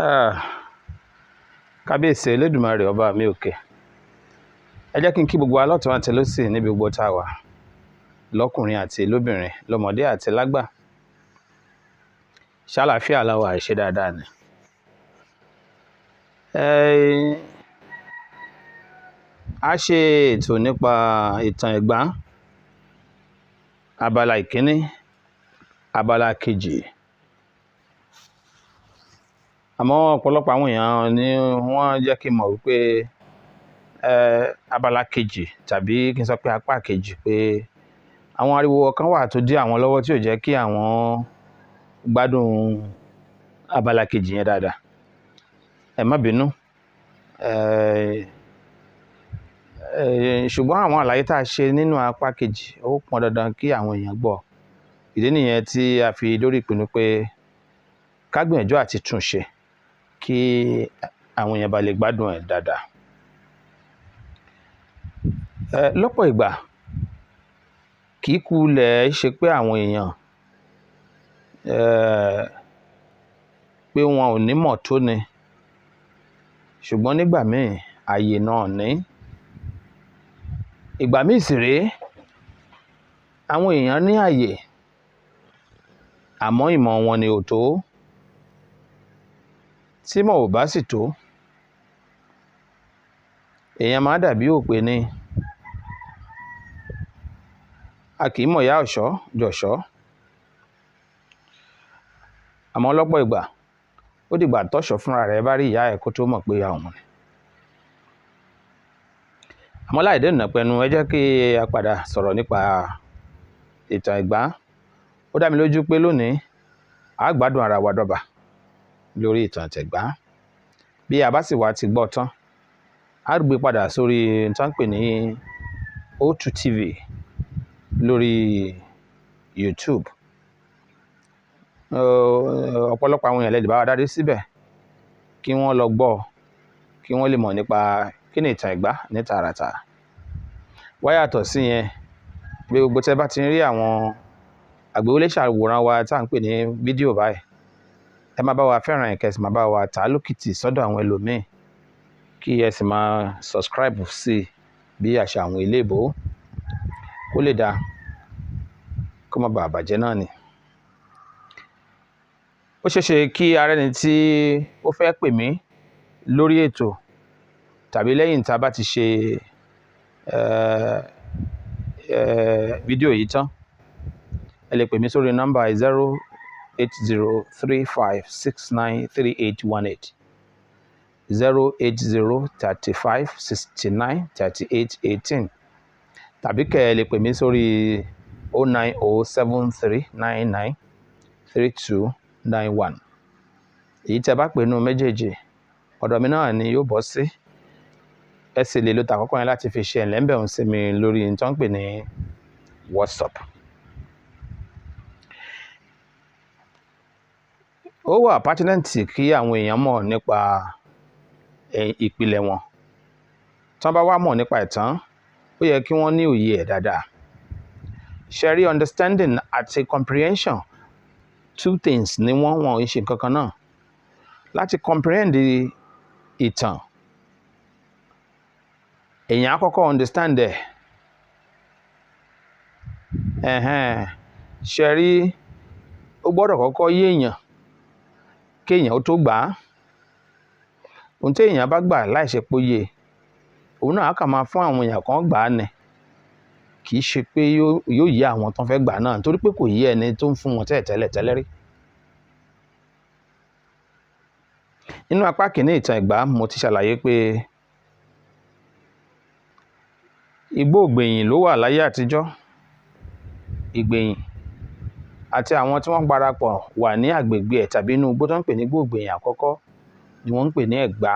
Ah, kábíyèsí Elédùmarè ọba mi òkè. Ẹ jẹ́ kí n kí gbogbo wa lọ́tùn àti lósì níbi gbogbo tá a wà, lọ́kùnrin àti lóbìnrin, lọ́mọdé àti lágbà. Ṣàlàáfíà la wà, ṣe dáadáa ni. A ṣe ètò nípa ìtàn Ẹ̀gbá, abala ìkíní, abala kejì. Àmọ́ ọ̀pọ̀lọpọ̀ àwọn èèyàn ni wọ́n jẹ́ kí n mọ̀ wípé, abala kejì tàbí kí n sọ pé apá kejì pé àwọn ariwo kan wà tó dí àwọn lọ́wọ́ tí ò jẹ́ kí àwọn gbádùn abala kejì yẹn dáadáa. Ẹ má bínú. Ṣùgbọ́n àwọn àlàyé tí a ṣe nínú apá kejì ó pọn dandan kí àwọn èèyàn gbọ́. Ìdí nìyẹn tí a fi dórí ìpinnu pé ká gbìyànjú àti tún ṣe kí àwọn èèyàn bá lè gbádùn ẹ̀ dáadáa. Lọ́pọ̀ ìgbà kì í kulẹ̀ ṣe pé àwọn èèyàn, pé wọn ò ní mọ̀ tó ni. Ṣùgbọ́n nígbà míì ààyè náà ní. Ìgbà míì sì rèé, àwọn èèyàn ní ààyè, àmọ́ ìmọ̀ wọn ni ò tó. Tí ìmọ̀ ò bá sì tó, èèyàn máa dàbí òpè ni. A kì í mọ̀ ìyá ọ̀ṣọ́ jọ̀ṣọ́. Àmọ́ lọ́pọ̀ ìgbà, ó dìgbà tọ́ṣọ̀ fúnra rẹ̀ bá rí ìyá ẹ̀ kó tó mọ̀ pé ìyá òun ni. Àmọ́ láì dènà pẹnu, ẹ jẹ́ kí a padà sọ̀rọ̀ nípa ìtàn Ẹ̀gbá. Ó dá mi lójú pé lónìí, a gbádùn ara wa dọ́ba lórí ìtàn Ẹ̀gbá. Bí a bá sì wá ti gbọ́ tán, a gbé padà sórí ohun tí wọ́n ń pè ní O2 TV lórí YouTube. Ọ̀pọ̀lọpọ̀ àwọn èèyàn lè bá wa dárí síbẹ̀ kí wọ́n lọ gbọ́, kí wọ́n lè mọ̀ nípa kí ni ìtàn Ẹ̀gbá ní tààràtà. Wá yàtọ̀ sí yẹn, bí gbogbo tí ẹ bá ti ń rí àwọn àgbéléṣàwòrán wa tí à ń pè ní fídíò báyìí, ẹ máa bá wa fẹ́ràn ẹ̀, kẹ́ sì máa bá wa tà lókìtì sọ́dọ̀ àwọn ẹlòmíì, kí ẹ sì máa subscribe sí bí àṣà àwọn eléèbó kó lè dáa, kó má baà bàjẹ́ náà ni. Ó ṣe é ṣe kí ara ẹni tí ó fẹ́ pè mí lórí ètò tàbí lẹ́yìn tí a bá ti ṣe, fídíò yìí tán. Ẹ lè pè mí sórí nọ́mbà 08035693818. 08035693818. Tàbí kí ẹ lè pè mí sórí 09073993291. Èyí tí ẹ bá pè nínú méjèèjì, ọ̀dọ̀ mi náà ni yóò bọ́ sí. Ẹ sì lè lo tàkọ́kọ́ yẹn láti fi ṣe ẹ̀lẹ́mbẹ̀rún sí mi lórí ohun tí wọ́n ń pè ní WhatsApp. Ó wà pertinent kí àwọn èèyàn mọ̀ nípa, ìpìlẹ̀ wọn. Tí wọ́n bá wá mọ̀ nípa ìtàn, ó yẹ kí wọ́n ní òye ẹ̀ dáadáa. Ṣé rí understanding àti comprehension, two things ni wọ́n, wọ́n ò ṣe nǹkan kan náà. Láti comprehend ìtàn, èèyàn á kọ́kọ́ understand ẹ̀. Ẹ̀hẹn. Ṣé rí, ó gbọdọ̀ kọ́kọ́ yé èèyàn kí èèyàn ó tó gbà á. Ohun tí èèyàn bá gbà láìṣe pé ó yé, òun náà á kàn máa fún àwọn èèyàn kan gbà á ni. Kì í ṣe pé yóò yé àwọn tó ń fẹ́ gbà náà nítorí pé kò yé ẹni tó ń fún wọn tẹ́lẹ̀tẹ́lẹ̀ tẹ́lẹ̀ rí. Nínú apá kìíní ìtàn Ẹ̀gbá, mo ti ṣàlàyé pé igbó ìgbẹ̀yìn ló wà láyé àtijọ́. Ìgbẹ̀yìn àti àwọn tí wọ́n parapọ̀ wà ní agbègbè ẹ̀ tàbí inú igbó tó ń pè ní igbó ìgbẹ̀yìn àkọ́kọ́ ni wọ́n ń pè ní Ẹ̀gbá.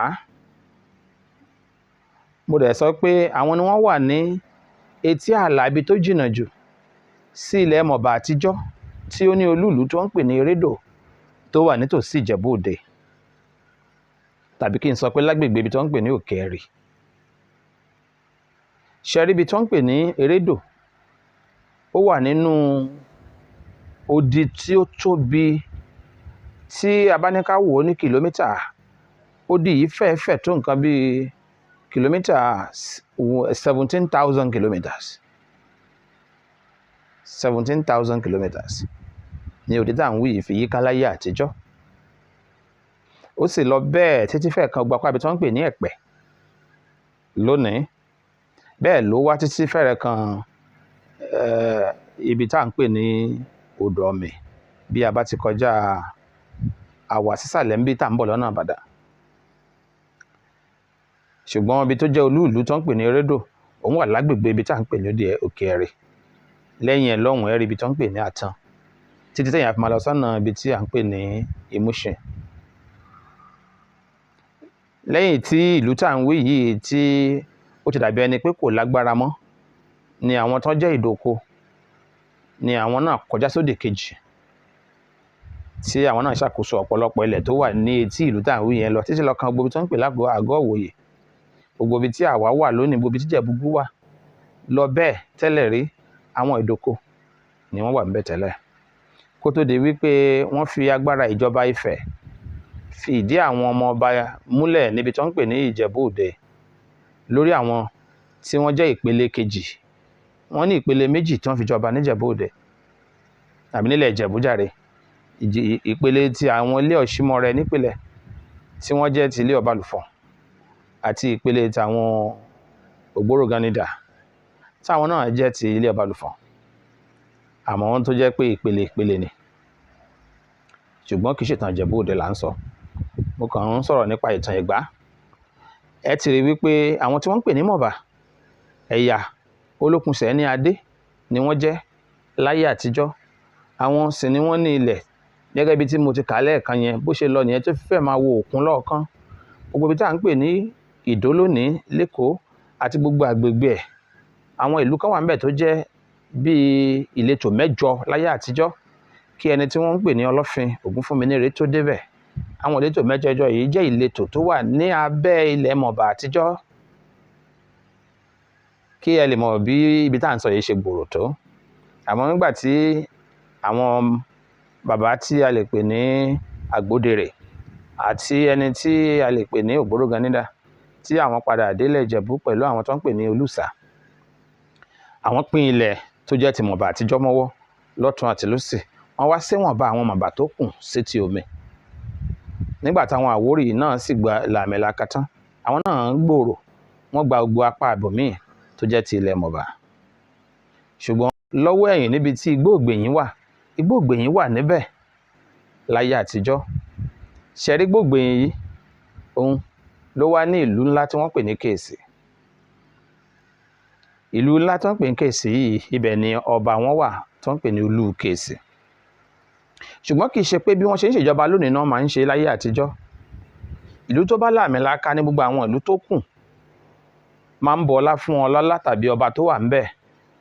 Mo dẹ̀ sọ pé àwọn ni wọ́n wà ní etí ààlà ibi tó jìnnà jù sí ilẹ̀ Mọ̀bà àtijọ́ tí ó ní olúùlú tí wọ́n ń pè ní Erédò tó wà nítòsí Ìjẹ̀bú Òde. Tàbí kí n sọ pé lágbègbè ibi tí wọ́n ń pè ní Òkèèrè. Ṣé rí ibi tí wọ́n ń pè ní Erédò? Ó wà nínú odi tí ó tóbi tí a bá ní ká wò ó ní kìlómítà Odi yìí fẹ́ẹ́ fẹ̀ tó nǹkan bíi kìlómítà 17,000 kilometers, 17,000 kilometers ní odi tá à ń wí yìí fi yíká láyé àtijọ́. Ó sì lọ bẹ́ẹ̀ títí fẹ́ẹ̀ kan gbapá ibi tí wọ́n ń pè ní Ẹ̀pẹ́ lónìí. Bẹ́ẹ̀ ló wá títí fẹ́rẹ̀ kan ibi tá à ń pè ní Odò Ọ̀mì, bí a bá ti kọjá àwà sísàlẹ̀ níbi tá à ń bọ̀ lọ́nà Ìbàdàn. Ṣùgbọ́n ibi tó jẹ́ olú ìlú tó ń pè ní Erédò, òun wà lágbègbè ibi tá à ń pè ní òde Òkè Ẹ̀rẹ̀. Lẹ́yìn ẹ̀ lọ́hùn ẹ́ rí ibi tó ń pè ní Àtàn, títí tẹ̀yìn àfi máa lọ sọ́nà ibi tí à ń pè ní Ìmúṣin. Lẹ́yìn tí ìlú tá à ń wí yìí tí ó ti dàbí ẹni pé kò lágbára mọ́, ni àwọn tó jẹ́ Ìdòko ni àwọn náà kọjá sódì kejì, tí àwọn náà ṣàkóso ọ̀pọ̀lọpọ̀ ilẹ̀ tó wà ní etí ìlú tá à ń wí yẹn lọ títí lọ kan gbogbo ibi tó ń pè lágọ̀ọ́ Àgọ́ Ìwòye, gbogbo ibi tí àwa wà lónìí, gbogbo ibi tí Ìjẹ̀bú-Igbó wà lọ bẹ́ẹ̀ tẹ́lẹ̀ rí, àwọn Ìdòko ni wọ́n wà níbẹ̀ tẹ́lẹ̀, kó tó di wípé wọ́n fi agbára ìjọba Ifẹ̀ fi ìdí àwọn ọmọ ọba múlẹ̀ níbi tó ń pè ní Ìjẹ̀bú Òde lórí àwọn tí wọ́n jẹ́ ìpele kejì. Wọ́n ní ìpele méjì tí wọ́n fi jọba níjẹ̀bú Òde tàbí nílẹ̀ Ìjẹ̀bú jàre. Ìpele ti àwọn ilé Ọ̀ṣímọrẹ nípìnlẹ̀ tí wọ́n jẹ́ ti ilé Ọbalùfọ̀n, àti ìpele ti àwọn Ògbóróganidà táwọn náà jẹ́ ti ilé Ọbalùfọ̀n, àmọ́ wọ́n tó jẹ́ pé ìpele ìpele ni. Ṣùgbọ́n kì í ṣètàn Ìjẹ̀bú Òde là ń sọ, mo kàn ń sọ̀rọ̀ nípa ìtàn Ẹ̀gbá. Ẹ ti rí wípé àwọn tí wọ́n ń pè ní Mọ̀bà, ẹ̀yà Olókunṣẹ́ ní adé ni wọ́n jẹ́ láyé àtijọ́. Àwọn sì ni wọ́n ní ilẹ̀ gẹ́gẹ́ bí tí mo ti kà lẹ́ẹ̀kan yẹn, bó ṣe lọ nìyẹn tó fẹ́ máa wo òkun lọ́ọ̀kan. Gbogbo ibi tí à ń pè ní Ìdó lónìí l'Ékòó àti gbogbo àgbègbè ẹ̀, àwọn ìlú kan wà níbẹ̀ tó jẹ́ bíi ìletò mẹ́jọ láyé àtijọ́ kí ẹni tí wọ́n ń pè ní Ọlọ́fin Ògúnfúnminire tó débẹ̀. Àwọn ìletò mẹ́jẹ̀ẹ̀jọ yìí jẹ́ ìletò tó wà ní abẹ́ ilẹ̀ Mọ̀bà àtijọ́, kí ẹ lè mọ̀ bí ibi tá à ń sọ yìí ṣe gbòòrò tó. Àmọ́ nígbà tí àwọn bàbá tí a lè pè ní Àgbódèrè àti ẹni tí a lè pè ní Ògbóróganidà, tí àwọn padà délẹ̀ Ìjẹ̀bú pẹ̀lú àwọn tó ń pè ní Olùsà, àwọn pín ilẹ̀ tó jẹ́ ti Mọ̀bà àtijọ́ mọ́wọ́ lọ́tún àti lósì. Wọ́n wá séwọ̀nba àwọn Mọ̀bà tó kù sétí omi. Nígbà táwọn Àwórì náà sì gba làmìlaka tán, àwọn náà ń gbòòrò, wọ́n gba gbogbo apá ibòmíì tó jẹ́ ti ilẹ̀ Mọ̀bà. Ṣùgbọ́n lọ́wọ́ ẹ̀yìn níbi tí Igbó Ògbèyìn wà, Igbó Ògbèyìn wà níbẹ̀ láyé àtijọ́. Ṣẹ̀rí Igbó Ògbèyìn yìí, òun ló wá ní ìlú ńlá tí wọ́n pè ní Kèsì. Ìlú ńlá tí wọ́n pè ní Kèsì yìí, ibẹ̀ ni ọba wọn wà tí wọ́n pè ní Olú Kèsì. Ṣùgbọ́n kì í ṣe pé bí wọ́n ṣe ń ṣèjọba lónìí náà máa ń ṣe láyé àtijọ́. Ìlú tó bá làmìlaka ní gbogbo àwọn ìlú tó kù máa ń bọlá fún ọlọ́lá tàbí ọba tó wà ńbẹ̀,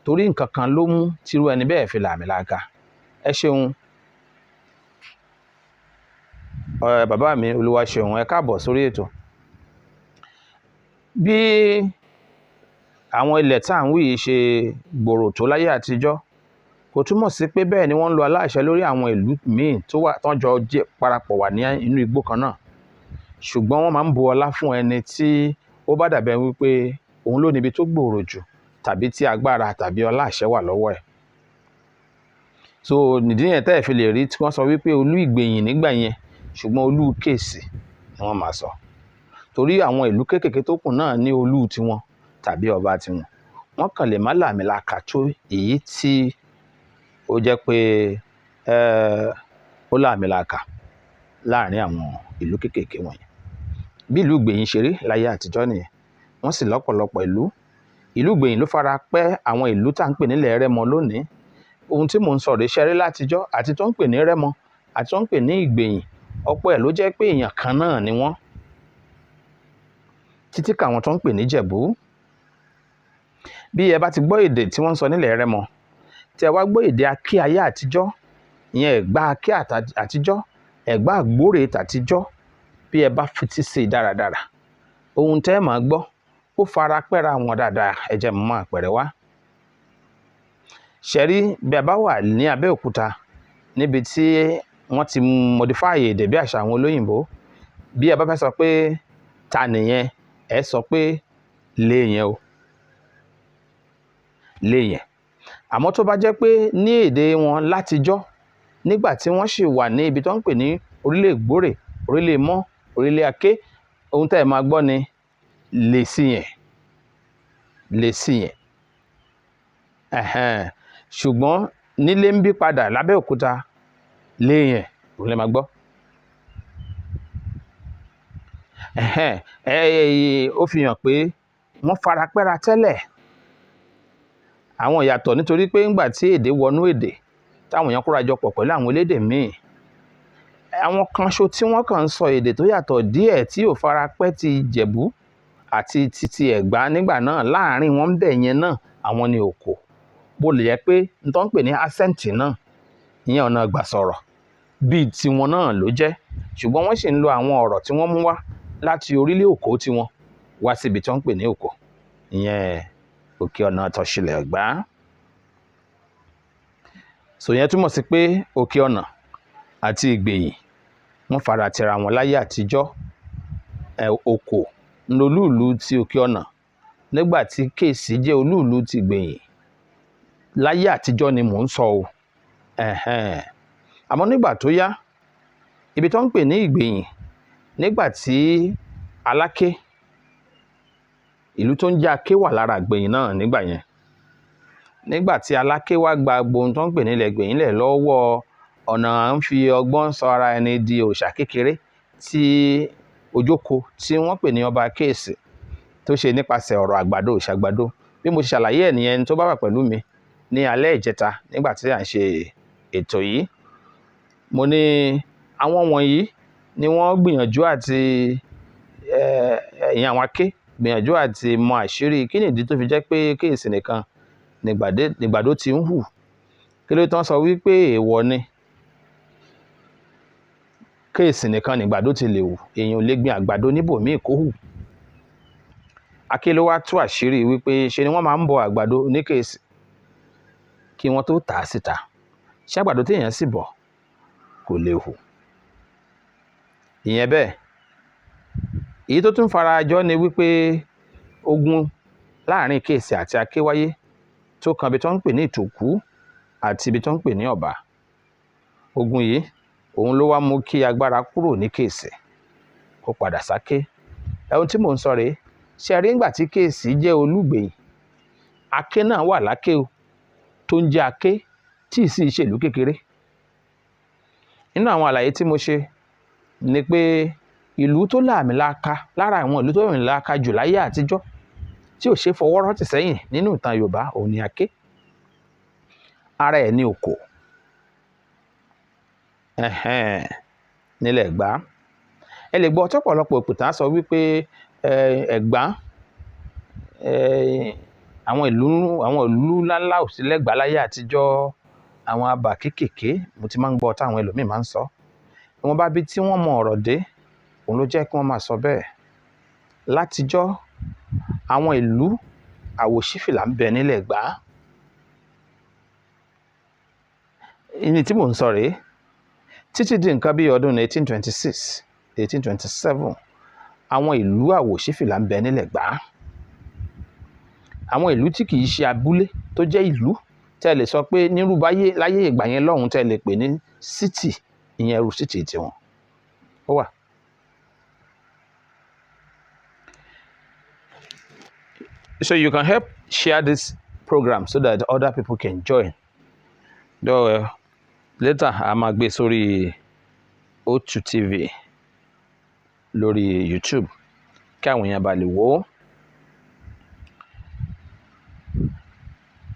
torí nǹkan kan ló mú tírú ẹni bẹ́ẹ̀ fi làmìlaka. Ẹ ṣeun bàbá mi, Olúwa ṣeun, ẹ káàbọ̀ sórí ètò. Bí àwọn ilẹ̀ tá à ń wí yìí ṣe gbòòrò tó láyé àtijọ́, kò túmọ̀ sí pé bẹ́ẹ̀ ni wọ́n ń lo aláṣẹ lórí àwọn ìlú míì tó wà tán jọ jẹ́ parapọ̀ wà ní inú igbó kan náà. Ṣùgbọ́n wọ́n máa ń bu ọlá fún ẹni tí ó bá dàbí wípé òun ló níbi tó gbòòrò jù, tàbí tí agbára tàbí ọlá àṣẹ wà lọ́wọ́ ẹ̀. So nìdí yẹn tẹ́ ẹ̀ fi lè rí tí wọ́n sọ wípé Olú Ìgbèyìn nígbà yẹn, ṣùgbọ́n Olú Kèsì ni wọ́n máa sọ. Torí àwọn ìlú kéékèèké tó kù náà ní olú tiwọn tàbí ọba tiwọn. Wọ́n kàn lè má làmìlaka tó èyí tí ó jẹ́ pé ó làmìlaka láàrin àwọn ìlú kéékèèké wọ̀nyí. Bí ìlú Ìgbèyìn ṣe rí láyé àtijọ́ nìyẹn. Wọ́n sì lọ́pọ̀lọpọ̀ ìlú. Ìlú Ìgbèyìn ló fara pẹ́ àwọn ìlú tá à ń pè nílẹ̀ Rẹ́mọ lónìí. Ohun tí mò ń sọ rèé, ṣẹ́rí látijọ́ àti tó ń pè ní Rẹ́mọ àti tó ń pè ní Ìgbèyìn, ọ̀pọ̀ ẹ̀ ló jẹ́ pé èèyàn kan náà ni wọ́n, títí káwọn tó ń pè ní Jẹ̀bú. Bí ẹ bá ti gbọ́ èdè tí wọ́n ń sọ nílẹ̀ Rẹ́mọ, tí ẹ wá gbọ́ èdè Aké ayé àtijọ́, ìyẹn Ẹ̀gbá Aké àtijọ́, Ẹ̀gbá Àgbórè tàtijọ́, bí ẹ bá fetí sí i dáradára, ohun tẹ́ ẹ máa gbọ́ ó fara pẹ́ra wọn dáadáa. Ẹ jẹ́ mú àpẹẹrẹ wá. Ṣẹ̀rí bí ẹ bá wà ní Abẹ́òkúta níbi tí wọ́n ti modify èdè bí àṣà àwọn olóyìnbó, Bí ẹ bá fẹ́ sọ pé ta nìyẹn, ẹ sọ pé lé yẹn o, lé yẹn. Àmọ́ tó bá jẹ́ pé ní èdè wọn látijọ́, nígbà tí wọ́n sì wà ní ibi tó ń pè ní orílẹ̀ Ìgbórè, orílẹ̀ Mọ́, orílẹ̀ Aké, ohun tẹ́ ẹ máa gbọ́ ni lè sí yẹn, lè sí yẹn. Ṣùgbọ́n nílé ń bí padà lábẹ́òkúta, lé yẹn òun lè máa gbọ́. Ó fi hàn pé wọ́n farapẹ́ra tẹ́lẹ̀. Àwọn ìyàtọ̀ nítorí pé ńgbà tí èdè wọnú èdè táwọn èèyàn kóra jọ pọ̀ pẹ̀lú àwọn elédè míì, àwọn kan ṣo tí wọ́n kàn ń sọ èdè tó yàtọ̀ díẹ̀ tí ò farapẹ́ ti Ìjẹ̀bú àti ti Ẹ̀gbá nígbà náà, láàárín wọn bẹ̀ yẹn náà àwọn ni Òkò. Bó lè jẹ́ pé n tó ń pè ní accent náà, ìyẹn ọ̀nà ìgbàsọ̀rọ̀ bíi tiwọn náà ló jẹ́, ṣùgbọ́n wọ́n sì ń lo àwọn ọ̀rọ̀ tí wọ́n mú wá láti orílẹ̀ Òkò tiwọn wá síbi tí wọ́n ń pè ní Òkò, ìyẹn òkè ọ̀nà tọ̀sílẹ̀ Ẹ̀gbá. So yẹn túmọ̀ sí pé òkè ọ̀nà àti Ìgbẹ̀yìn wọ́n fara tira wọn láyé àtijọ́. Òkò lolúùlú ti òkè ọ̀nà nígbà tí Kèsì jẹ́ olúùlú ti Ìgbẹ̀yìn láyé àtijọ́ ni mò ń sọ o. Àmọ́ nígbà tó yá, ibi tó ń pè ní Ìgbẹ̀yìn, nígbà tí Aláké, ìlú tó ń jẹ́ Aké wà lára Ìgbẹ̀yìn náà nígbà yẹn. Nígbà tí Aláké wá gba gbogbo ohun tó ń pè ní ilẹ̀ Ìgbẹ̀yìn lẹ̀ lọ́wọ́ ọ̀nà à ń fi ọgbọ́n sọ ara ẹni di òòṣà kékeré tí Ojóko tí wọ́n pè ní ọba Kéèsì tó ṣe nípasẹ̀ ọ̀rọ̀ àgbàdo òṣàgbàdo. Bí mo ṣe ṣàlàyé ẹ̀ nìyẹn, tó bá wà pẹ̀lú mi ní alẹ́ ìjẹta nígbà tí à ń ṣe ètò yìí, mo ní àwọn wọ̀nyí ni wọ́n gbìyànjú àti ìyẹn àwọn Aké gbìyànjú àti mọ àṣírí kí nìdí tó fi jẹ́ pé Kéèsì nìkan nìgbàdo ti ń hù. Kí ló tán sọ wípé èèwọ̀ ni Kéèsì nìkan nìgbàdo ti lè hù, èèyàn ò lè gbin àgbàdo níbòmíì kó hù. Aké ló wá tú àṣírí wípé ṣe ni wọ́n máa ń bọ àgbàdo ní Kéèsì kí wọ́n tó tà á síta. Ṣé àgbàdo téèyàn sì bọ̀ kò lè hù? Ìyẹn bẹ́ẹ̀. Èyí tó tún fara jọ ni wípé ogun láàrin Kéèsì àti Aké wáyé tó kan ibi tó ń pè ní Ìtòkú àti ibi tó ń pè ní Ọ̀bà. Ogun yìí òun ló wá mú kí agbára kúrò ní Kéèsì kó padà sáké. Ohun tí mò ń sọ rèé, ṣe rí nígbà tí Kéèsì jẹ́ olúgbèyìn, Aké náà wà láké o, tó ń jẹ́ Aké tí ì sì ṣèlú kékeré. Nínú àwọn àlàyé tí mo ṣe ni pé ìlú tó làmìlaka lára àwọn ìlú tó làmìlaka jù láyé àtijọ́ tí ò ṣe fọwọ́ rọ́ tì sẹ́yìn nínú ìtàn Yorùbá òun ni Aké. Ara ẹ̀ ní Òkò nílẹ̀ Ẹ̀gbá. Ẹ lè gbọ́ tọ́pọ̀lọpọ̀ òpìtàn sọ wípé Ẹ̀gbá, àwọn ìlú ńláńlá ò sí lẹ́gbàá láyé àtijọ́, àwọn abà kéékèèké mo ti máa ń gbọ́ táwọn ẹlòmíì máa ń sọ. Ìwọ̀nba bí tí wọ́n mọ ọ̀rọ̀ dé, òun ló jẹ́ kí wọ́n máa sọ bẹ́ẹ̀. Látijọ́, àwọn ìlú àwòṣífìlà ń bẹ nílẹ̀ Ẹ̀gbá. Ìní tí mò ń sọ rèé, títí di nǹkan bí ọdún 1826, 1827, àwọn ìlú àwòṣífìlà ń bẹ nílẹ̀ Ẹ̀gbá. Àwọn ìlú tí kì í ṣe abúlé tó jẹ́ ìlú tẹ́ lè sọ pé nírú báyé láyé ìgbà yẹn lọ́hùn tẹ́ lè pè ní city, ìyẹn irú city tiwọn. Ó wà. So you can help share this program so that other people can join. Though later a máa gbé sórí O2 TV lórí YouTube kí àwọn èèyàn bá lè wò ó.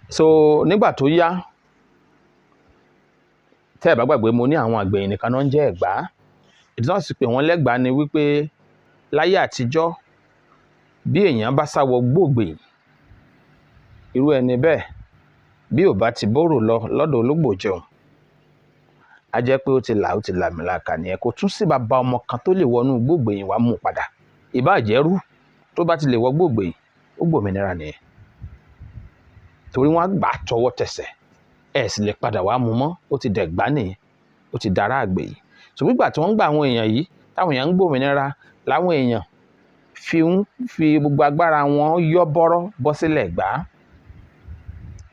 So nígbà tó yá, tẹ́ ẹ bá gbàgbé mo ní àwọn àgbẹ̀yìn nìkan náà ń jẹ́ Ẹ̀gbá. Ìdí náà sì pé wọ́n lẹ́gbàá ni wípé láyé àtijọ́ bí èèyàn bá sá wọ gbògbèyìn, irú ẹni bẹ́ẹ̀ bí ò bá ti bóró lọ lọ́dọ̀ ológbò jẹun, a jẹ́ pé ó ti là, ó ti làmìlaka nìyẹn. Kò tún sí bàbá ọmọ kan tó lè wọnú gbògbèyìn wá mú padà. Ìbá jẹ́rú tó bá ti lè wọ gbògbèyìn, ó gbòmìnira nìyẹn. Torí wọ́n á gbà á tọwọ́ tẹsẹ̀, ẹ̀ sì lè padà wá mú mọ́, ó ti dẹ̀gbá nìyẹn, ó ti dára àgbèyìn. Ṣùgbọ́n ìgbà tí wọ́n ń gba àwọn èèyàn yìí, táwọn èèyàn ń gbòmìnira, láwọn èèyàn fi ń fi gbogbo agbára wọn yọ́ bọ́rọ́ bọ́ sílẹ̀ Ẹ̀gbá.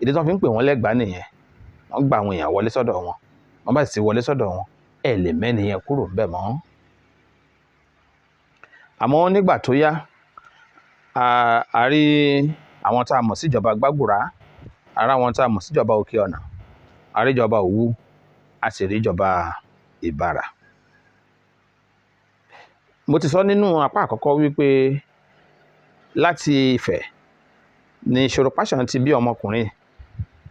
Ìdí tí wọ́n fi ń pè wọ́n lẹ́gbàá nìyẹn. Wọ́n gba àwọn èèyàn wọlé sọ́dọ̀ wọn, wọ́n bá sì wọlé sọ́dọ̀ wọn, ẹ lè mẹ́ni yẹn kúrò ńbẹ̀ mọ́. Àmọ́ nígbà tó yá, a rí àwọn tá a mọ̀ síjọba Gbàgùrá, a rí àwọn tá a mọ̀ síjọba Òkè Ọ̀nà, a rí ìjọba Òwu, a sì rí ìjọba Ìbàrà. Mo ti sọ nínú apá àkọ́kọ́ wípé láti Ifẹ̀ ni Ṣòro Pàṣán ti bí ọmọkùnrin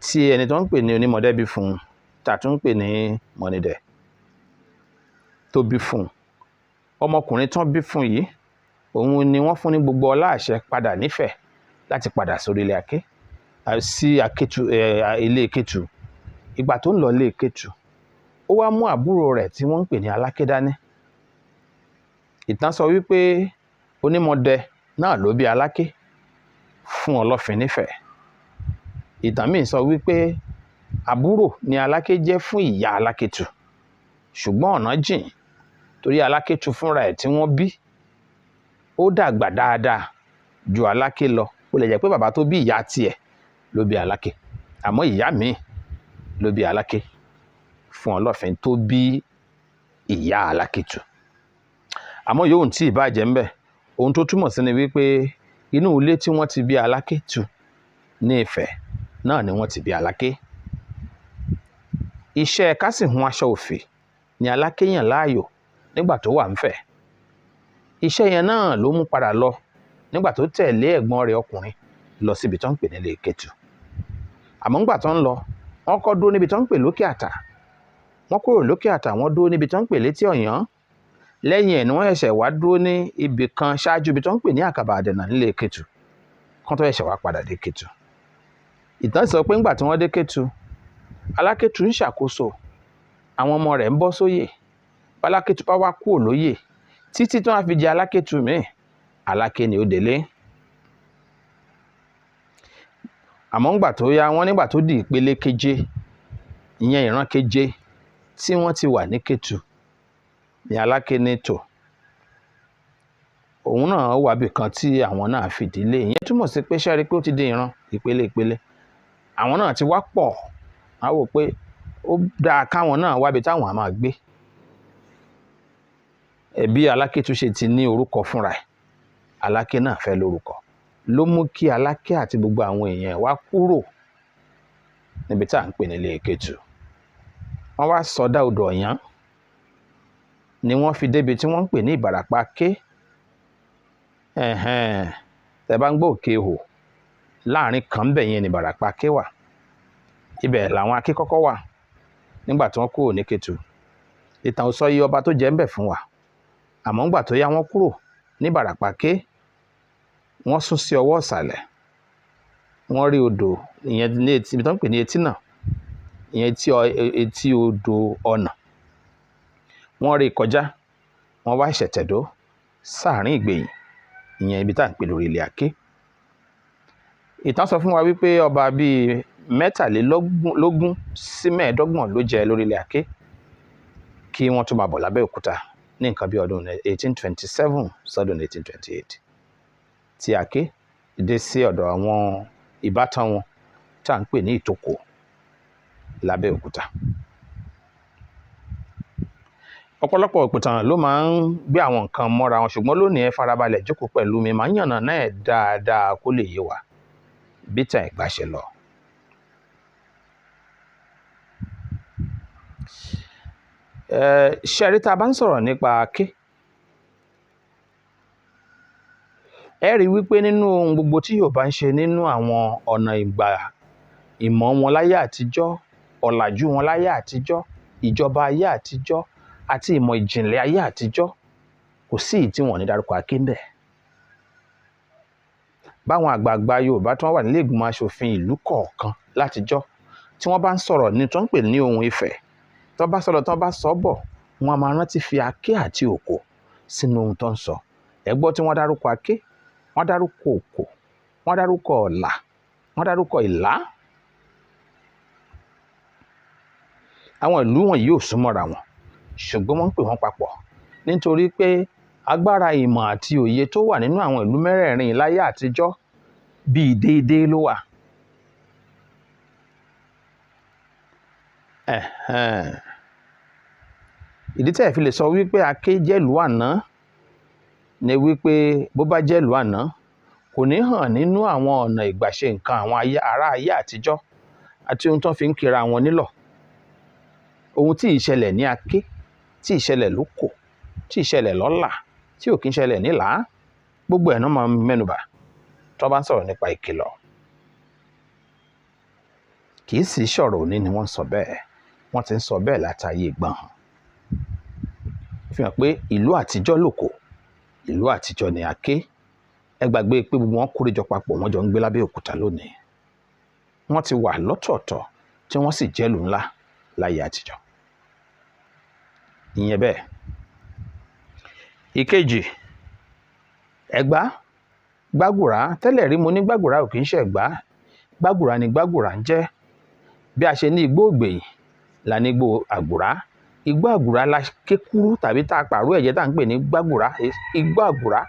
tí ẹni tó ń pè ní Onímọdé bí fún un, tá a tún ń pè ní Mọ̀nìdẹ̀ tó bí fún un. Ọmọkùnrin tán bí fún yìí, òun ni wọ́n fún ní gbogbo ọlá àṣẹ padà nífẹ̀ẹ́ láti padà sórí ilé Aké, sí Akétu, ilé Kétu. Ìgbà tó ń lọ ilé Kétu, ó wá mú àbúrò rẹ̀ tí wọ́n ń pè ní Aláké dání. Ìtàn sọ wípé Onímọdé náà ló bí Aláké fún Ọlọ́fin nífẹ̀ẹ́. Ìtàn míì sọ wípé àbúrò ni Aláké jẹ́ fún ìyá Alákétu, ṣùgbọ́n ọ̀nà jìn torí Alákétu fúnra ẹ̀ tí wọ́n bí ó dàgbà dáadáa ju Aláké lọ. Ó lè jẹ́ pé bàbá tó bí ìyá tiẹ̀ ló bí Aláké, àmọ́ ìyá míì ló bí Aláké fún Ọlọ́fin tó bí ìyá Alákétu. Àmọ́ yòówù tí ìbàjẹ́ ń bẹ̀, ohun tó túmọ̀ sí ni wípé inú ilé tí wọ́n ti bí Alákétu ní Ifẹ̀ náà ni wọ́n ti bí Aláké. Iṣẹ́ kásìhun aṣọ òfì ni Aláké yàn láàyò nígbà tó wà ńfẹ̀. Iṣẹ́ yẹn náà ló mú padà lọ nígbà tó tẹ̀lé ẹ̀gbọ́n rẹ̀ ọkùnrin lọ síbi tó ń pè nílé Kétu. Àmọ́ ńgbà tó ń lọ, wọ́n kọ́ dúró níbi tó ń pè lókè àtà. Wọ́n kúrò lókè àtà, wọ́n dúró níbi tó ń pè létí Ọ̀yán. Lẹ́yìn ẹ̀ ni wọ́n ṣẹ̀ṣẹ̀ wá dúró ní ibì kan ṣáájú ibi tó ń pè ní Àkàbà Àdẹ̀nà nílé Kétu, kán tó ṣẹ̀ṣẹ̀ wá padà dé Kétu. Ìtàn sọ pé ńgbà tí wọ́n dé Kétu, Alákétu ń ṣàkóso, àwọn ọmọ rẹ̀ ń bọ́ sóyè. Alákétu bá wá kúrò lóyè títí tí wọ́n á fi jẹ Alákétu míì, Aláké ni ó délé. Àmọ́ ńgbà tó yá, wọ́n nígbà tó di ìpele keje, ìyẹn ìran keje tí wọ́n ti wà ní Kétu, ní Aláké ní tò. Òun náà wà bí kan tí àwọn náà fìdí lé. Ìyẹn túmọ̀ sí pé ṣé rí pé ó ti di ìran ìpele ìpele. Àwọn náà ti wá pọ̀, á wò pé ó dáa káwọn náà wábi táwọn á máa gbé. Ẹbí Alákétu ṣe ti ní orúkọ fúnra ẹ̀, Aláké náà fẹ́ lórúkọ. Ló mú kí Aláké àti gbogbo àwọn èèyàn wá kúrò níbi tá à ń pè nílé Kétu. Wọ́n wá sọdá odò Ọ̀yán ni wọ́n fi débi tí wọ́n ń pè ní Ìbàràpá Ké. Tẹ́ bá ń gbọ́ Òkè Ihò, láàrin kan bẹ̀ yẹn ni Ìbàràpá Ké wà. Ibẹ̀ làwọn Aké kọ́kọ́ wà nígbà tí wọ́n kúrò ní Kétu. Ìtàn ò sọ iye ọba tó jẹ́ ńbẹ̀ fún wa. Àmọ́ ńgbà tó yá, wọ́n kúrò ní Ìbàràpá Ké, wọ́n sún sí ọwọ́ ìsàlẹ̀. Wọ́n rí odò ìyẹn ní etí, ibi tí wọ́n ń pè ní etí náà, ìyẹn etí odò Ọ̀nà. Wọ́n rí kọjá, wọ́n wá ṣẹ̀tẹ̀dó sáàrin Ìgbẹ̀yìn, ìyẹn ibi tá à ń pè lórí ilẹ̀ Aké. Ìtàn sọ fún wa wípé ọba bíi 23 sí 25 ló jẹ lórí ilẹ̀ Aké kí wọ́n tó máa bọ̀ lábẹ́òkúta ní nǹkan bí ọdún 1827 sọ́dún 1828 tí Aké dé sí ọ̀dọ̀ àwọn ìbátan wọn tá à ń pè ní Ìtòkò lábẹ́òkúta. Ọ̀pọ̀lọpọ̀ òpìtàn ló máa ń gbé àwọn nǹkan mọ́ra wọn, ṣùgbọ́n lónìí ẹ farabalẹ̀ jókòó pẹ̀lú mi, màá yànnà náà dáadáa kó lè yé wa bí ìtàn Ẹ̀gbá ṣe lọ. Ṣé rí tá a bá ń sọ̀rọ̀ nípa Aké, ẹ rí wípé nínú ohun gbogbo tí Yorùbá ń ṣe nínú àwọn ọ̀nà ìgbà ìmọ̀ wọn láyé àtijọ́, ọ̀làjú wọn láyé àtijọ́, ìjọba ayé àtijọ́ àti ìmọ̀ ìjìnlẹ̀ ayé àtijọ́, kò sí èyí tí wọ́n ní dárúkọ Aké ńbẹ̀. Báwọn àgbààgbà Yorùbá tí wọ́n wà nílé ìgbìmọ̀ aṣòfin ìlú kọ̀ọ̀kan látijọ́, tí wọ́n bá ń sọ̀rọ̀ ní tó ń pè ní ohun Ifẹ̀, tí wọ́n bá sọ̀rọ̀ tí wọ́n bá sọ bọ̀, wọ́n á máa rántí fi Aké àti Òkò sínú ohun tó ń sọ. Ẹ gbọ́ tí wọ́n dárúkọ Aké, wọ́n dárúkọ Òkò, wọ́n dárúkọ Ọ̀là, wọ́n dárúkọ Ìlá. Àwọn ìlú wọ̀nyí ò súnmọ́ra wọn, ṣùgbọ́n wọ́n ń pè wọ́n papọ̀ Nítorí pé agbára ìmọ̀ àti òye tó wà nínú àwọn ìlú mẹ́rẹ̀ẹ̀rin láyé àtijọ́ bíi déédéé ló wà. Ìdí tẹ́ ẹ̀ fi lè sọ wípé Aké jẹ́lùú àná ni wípé bó bá jẹ́lùú àná kò ní hàn nínú àwọn ọ̀nà ìgbàṣe nǹkan àwọn ará ayé àtijọ́ àti ohun tó fi ń kira wọn nílọ̀. Ohun tí ìṣẹ̀lẹ̀ ní Aké, tí ìṣẹ̀lẹ̀ lóko, tí ìṣẹ̀lẹ̀ lọ́là, tí ò kí ń ṣẹlẹ̀ nílàá, gbogbo ẹ̀ náà máa mẹ́nubà tó bá ń sọ̀rọ̀ nípa ìkìlọ̀. Kì í sì ṣọ̀rọ̀ òní ni wọ́n ń sọ bẹ́ẹ̀, wọ́n ti ń sọ bẹ́ẹ̀ látayé ìgbọ̀n. Fi hàn pé ìlú àtijọ́ lóko, ìlú àtijọ́ ni Aké. Ẹ gbàgbé pé gbogbo wọn kórèjọ papọ̀, wọ́n jọ ń gbé lábẹ́ òkúta lónìí. Wọ́n ti wà lọ́tọ̀ọ̀tọ̀ tí wọ́n sì jẹ́lù ńlá láyé àtijọ́. Ìyẹn bẹ́ẹ̀. Ìkejì, Ẹ̀gbá, Gbàgùrá. Tẹ́lẹ̀ rí mo ní Gbàgùrá ò kì í ṣe Ẹ̀gbá. Gbàgùrá ni Gbàgùrá ń jẹ́. Bí a ṣe ní igbó ògbèyìn la ní igbó àgùrá. Igbó àgùrá la ké kúrú tàbí tá a pàrọ̀ ẹ̀jẹ̀ tá à ń pè ní Gbàgùrá. Igbó àgùrá,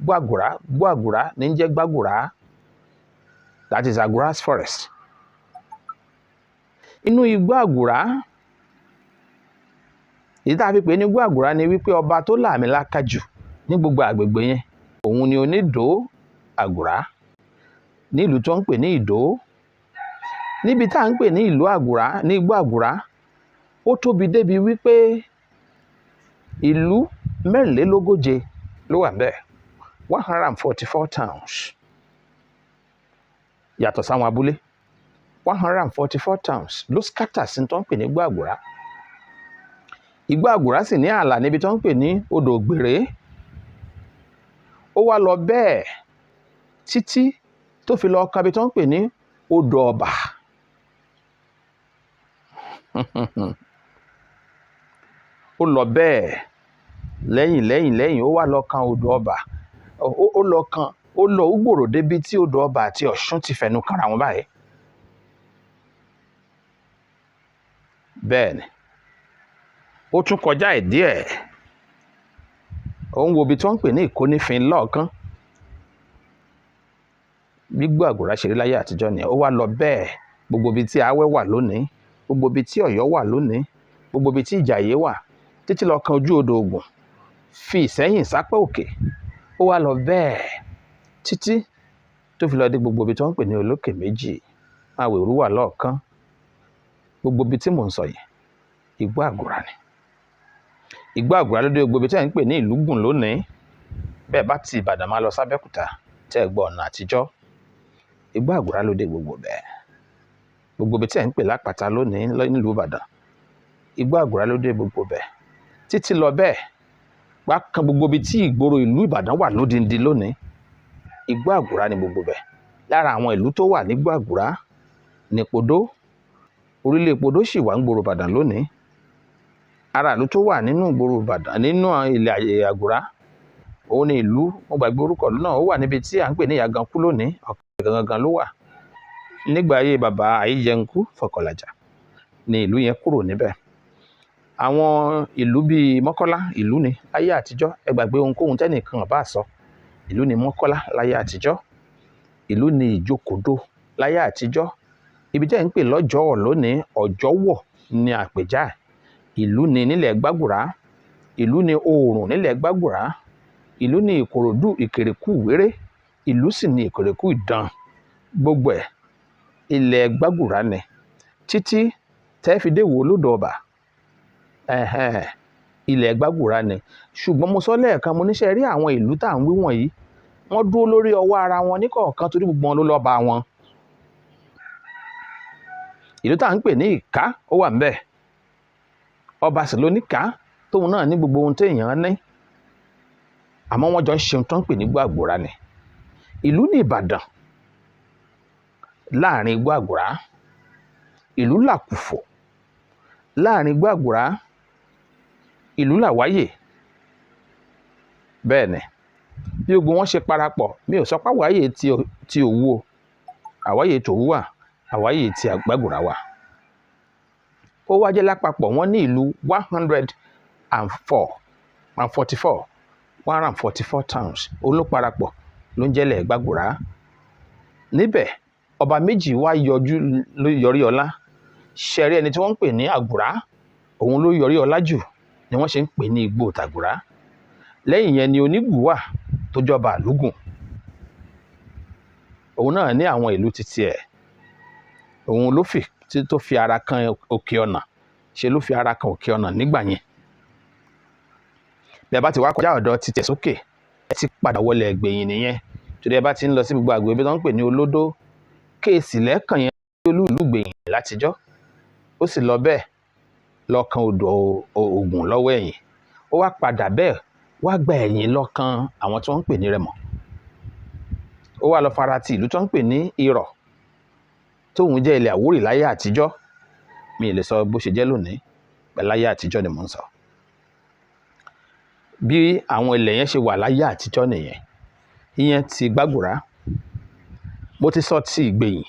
Gbàgùrá, Gbàgùrá ní ń jẹ́ Gbàgùrá. That is Agura's forest. Inú igbó àgùrá, èyí tá a fi pè ní igbó àgùrá ni wípé ọba tó làmìlaka jù ní gbogbo àgbègbè yẹn, òun ni Onídòó Àgùrá nílùú tó ń pè ní Ìdó. Níbi tá à ń pè ní ìlú Àgùrá, ní igbó Àgùrá, ó tóbi débi wípé ìlú mẹ́rìnlélógóje ló wà ńbẹ̀, 144 towns. Yàtọ̀ sáwọn abúlé, 144 towns ló scatter sí tó ń pè ní igbó Àgùrá. Igbó Àgùrá sì ní ààlà níbi tó ń pè ní odò Ògbèré. Ó wá lọ bẹ́ẹ̀ títí tó fi lọ kan ibi tó ń pè ní odò Ọ̀bà. Ó lọ bẹ́ẹ̀ lẹ́yìn lẹ́yìn lẹ́yìn, ó wá lọ kan odò Ọ̀bà. Ó lọ kan, ó lọ ó gbòòrò débi tí odò Ọ̀bà àti Ọ̀ṣun ti fẹnu kanra wọn báyìí. Bẹ́ẹ̀ ni, ó tún kọjá ẹ̀ díẹ̀. Ó ń wo ibi tí wọ́n ń pè ní Ìkónífin lọ́ọ̀kan. Gbígbó Àgùrá ṣe rí láyé àtijọ́ nìyẹn. Ó wá lọ bẹ́ẹ̀ gbogbo ibi tí Awẹ́ wà lónìí, gbogbo ibi tí Ọ̀yọ́ wà lónìí, gbogbo ibi tí Ìjàyè wà, títí lọ kan ojú odò Ògùn, fi Ìsẹ́yìn sápá òkè. Ó wá lọ bẹ́ẹ̀ títí tó fi lọ dé gbogbo ibi tí wọ́n ń pè ní Olókè Méjì, Awèrú wà lọ́ọ̀kan. Gbogbo ibi tí mò ń sọ yìí, igbó Àgùrá ni. Igbó Àgùrá ló dé gbogbo ibi tí à ń pè ní Ìlúgùn lónìí. Bẹ́ẹ̀ bá ti Ìbàdàn máa lọ sábẹ́kúta, tẹ́ ẹ gbọ́ ọ̀nà àtijọ́, igbó Àgùrá ló dé gbogbo bẹ́ẹ̀. Gbogbo ibi tí à ń pè lápáta lónìí nílùú Ìbàdàn, igbó Àgùrá ló dé gbogbo bẹ́ẹ̀. Títí lọ bẹ́ẹ̀, wá kan gbogbo ibi tí ìgboro ìlú Ìbàdàn wà lódindi lónìí, igbó Àgùrá ni gbogbo bẹ́ẹ̀. Lára àwọn ìlú tó wà nígbó Àgùrá ni Podó. Orílẹ̀ Podó sì wà ń gbòòrò Ìbàdàn lónìí. Ara ìlú tó wà nínú ìgboro Ìbàdàn, nínú ilẹ̀ Àgùrá, òun ni ìlú, mo gbàgbé orúkọ ìlú náà, ó wà níbi tí à ń pè ní Ìyàgànkú lónìí, ọ̀kẹ́ gangan ló wà. Nígbà ayé bàbá Àyíjẹnkú Fọkànlájà ni ìlú yẹn kúrò níbẹ̀. Àwọn ìlú bíi Mọ́kọ́lá, ìlú ni láyé àtijọ́. Ẹ gbàgbé ohunkóhun tẹ́nìkan bá sọ. Ìlú ni Mọ́kọ́lá láyé àtijọ́. Ìlú ni Ìjókòdó láyé àtijọ́. Ibi tí ẹ̀ ń pè lọ́jọ́ọ̀ lónìí, Ọ̀jọ́wọ̀ ni àpèjá. Ìlú ni nílẹ̀ Gbàgùrá. Ìlú ni Oòrùn nílẹ̀ Gbàgùrá. Ìlú ni Ìkòròdú, Ìkèrèkú Ìwéré. Ìlú sì ni Ìkòrèkú Ìdàn. Gbogbo ẹ̀ ilẹ̀ Gbàgùrá ni. Títí tẹ́ fi dé wo lódò Ọ̀bà. Ilẹ̀ Gbàgùrá ni. Ṣùgbọ́n mo sọ lẹ́ẹ̀kan, mo níṣẹ́ rí àwọn ìlú tá à ń wí wọ̀nyí, wọ́n dúró lórí ọwọ́ ara wọn níkọ̀ọ̀kan torí gbogbo wọn ló lọ́ba wọn. Ìlú tá à ń pè ní Ìká, ó wà ńbẹ̀. Ọba sì ló níkà, tóun náà ní gbogbo ohun téèyàn ní. Àmọ́ wọ́n jọ ń ṣe ohun tó ń pè ní igbó Àgùrá ni. Ìlú ní Ìbàdàn láàrin igbó Àgùrá. Ìlú Làkùfọ̀ láàrin igbó Àgùrá. Ìlú Làwáyè. Bẹ́ẹ̀ ni, bí gbogbo wọn ṣe parapọ̀, mi ò sọ pé Àwáyè ti Òwu o. Àwáyè tòwú wà, Àwáyè ti Gbàgùrá wà. Ó wá jẹ́ lápapọ̀ wọ́n ní ìlú 104. 144, 144 towns olóparapọ̀ ló ń jẹ́lẹ̀ Gbàgùrá. Níbẹ̀ ọba méjì wá yọjú ló yọrí ọlá. Ṣẹ̀rí ẹni tí wọ́n ń pè ní Àgùrá, òun ló yọrí ọlá jù ni wọ́n ṣe ń pè ní Igbó Tàgùrá. Lẹ́yìn yẹn ni Onígù wà tó jọba Àlúgùn. Òun náà ní àwọn ìlú títí ẹ̀. Òun ló fi tó fi ara kan Òkè Ọ̀nà, ṣe ló fi ara kan Òkè Ọ̀nà nígbà yẹn. Bí ẹ bá ti wá kọjá ọ̀dọ̀ títẹ̀ sókè, ẹ ti padà wọlé Ẹ̀gbẹ̀yìn nìyẹn. Torí ẹ bá ti ń lọ sí gbogbo àgbègbè tó ń pè ní Olódó, kéèsì lẹ́ẹ̀kan yẹn olú ìlú Ìgbẹ̀yìn látijọ́. Ó sì lọ bẹ́ẹ̀ lọ́kàn odò Ògùn lọ́wọ́ ẹ̀yìn. Ó wá padà bẹ́ẹ̀ wá gba ẹ̀yìn lọ́kàn àwọn tí wọ́n ń pè ní Rẹ́mọ. Ó wá lọ fara ti ìlú tó ń pè ní Irọ̀, tóun jẹ́ ilẹ̀ Àwórì láyé àtijọ́. Mi ì lè sọ bó ṣe jẹ́ lónìí, pẹ̀lú láyé àtijọ́ ni mò ń sọ. Bí àwọn ilẹ̀ yẹn ṣe wà láyé àtijọ́ nìyẹn. Ìyẹn ti Gbàgùrá. Mo ti sọ ti Ìgbẹ̀yìn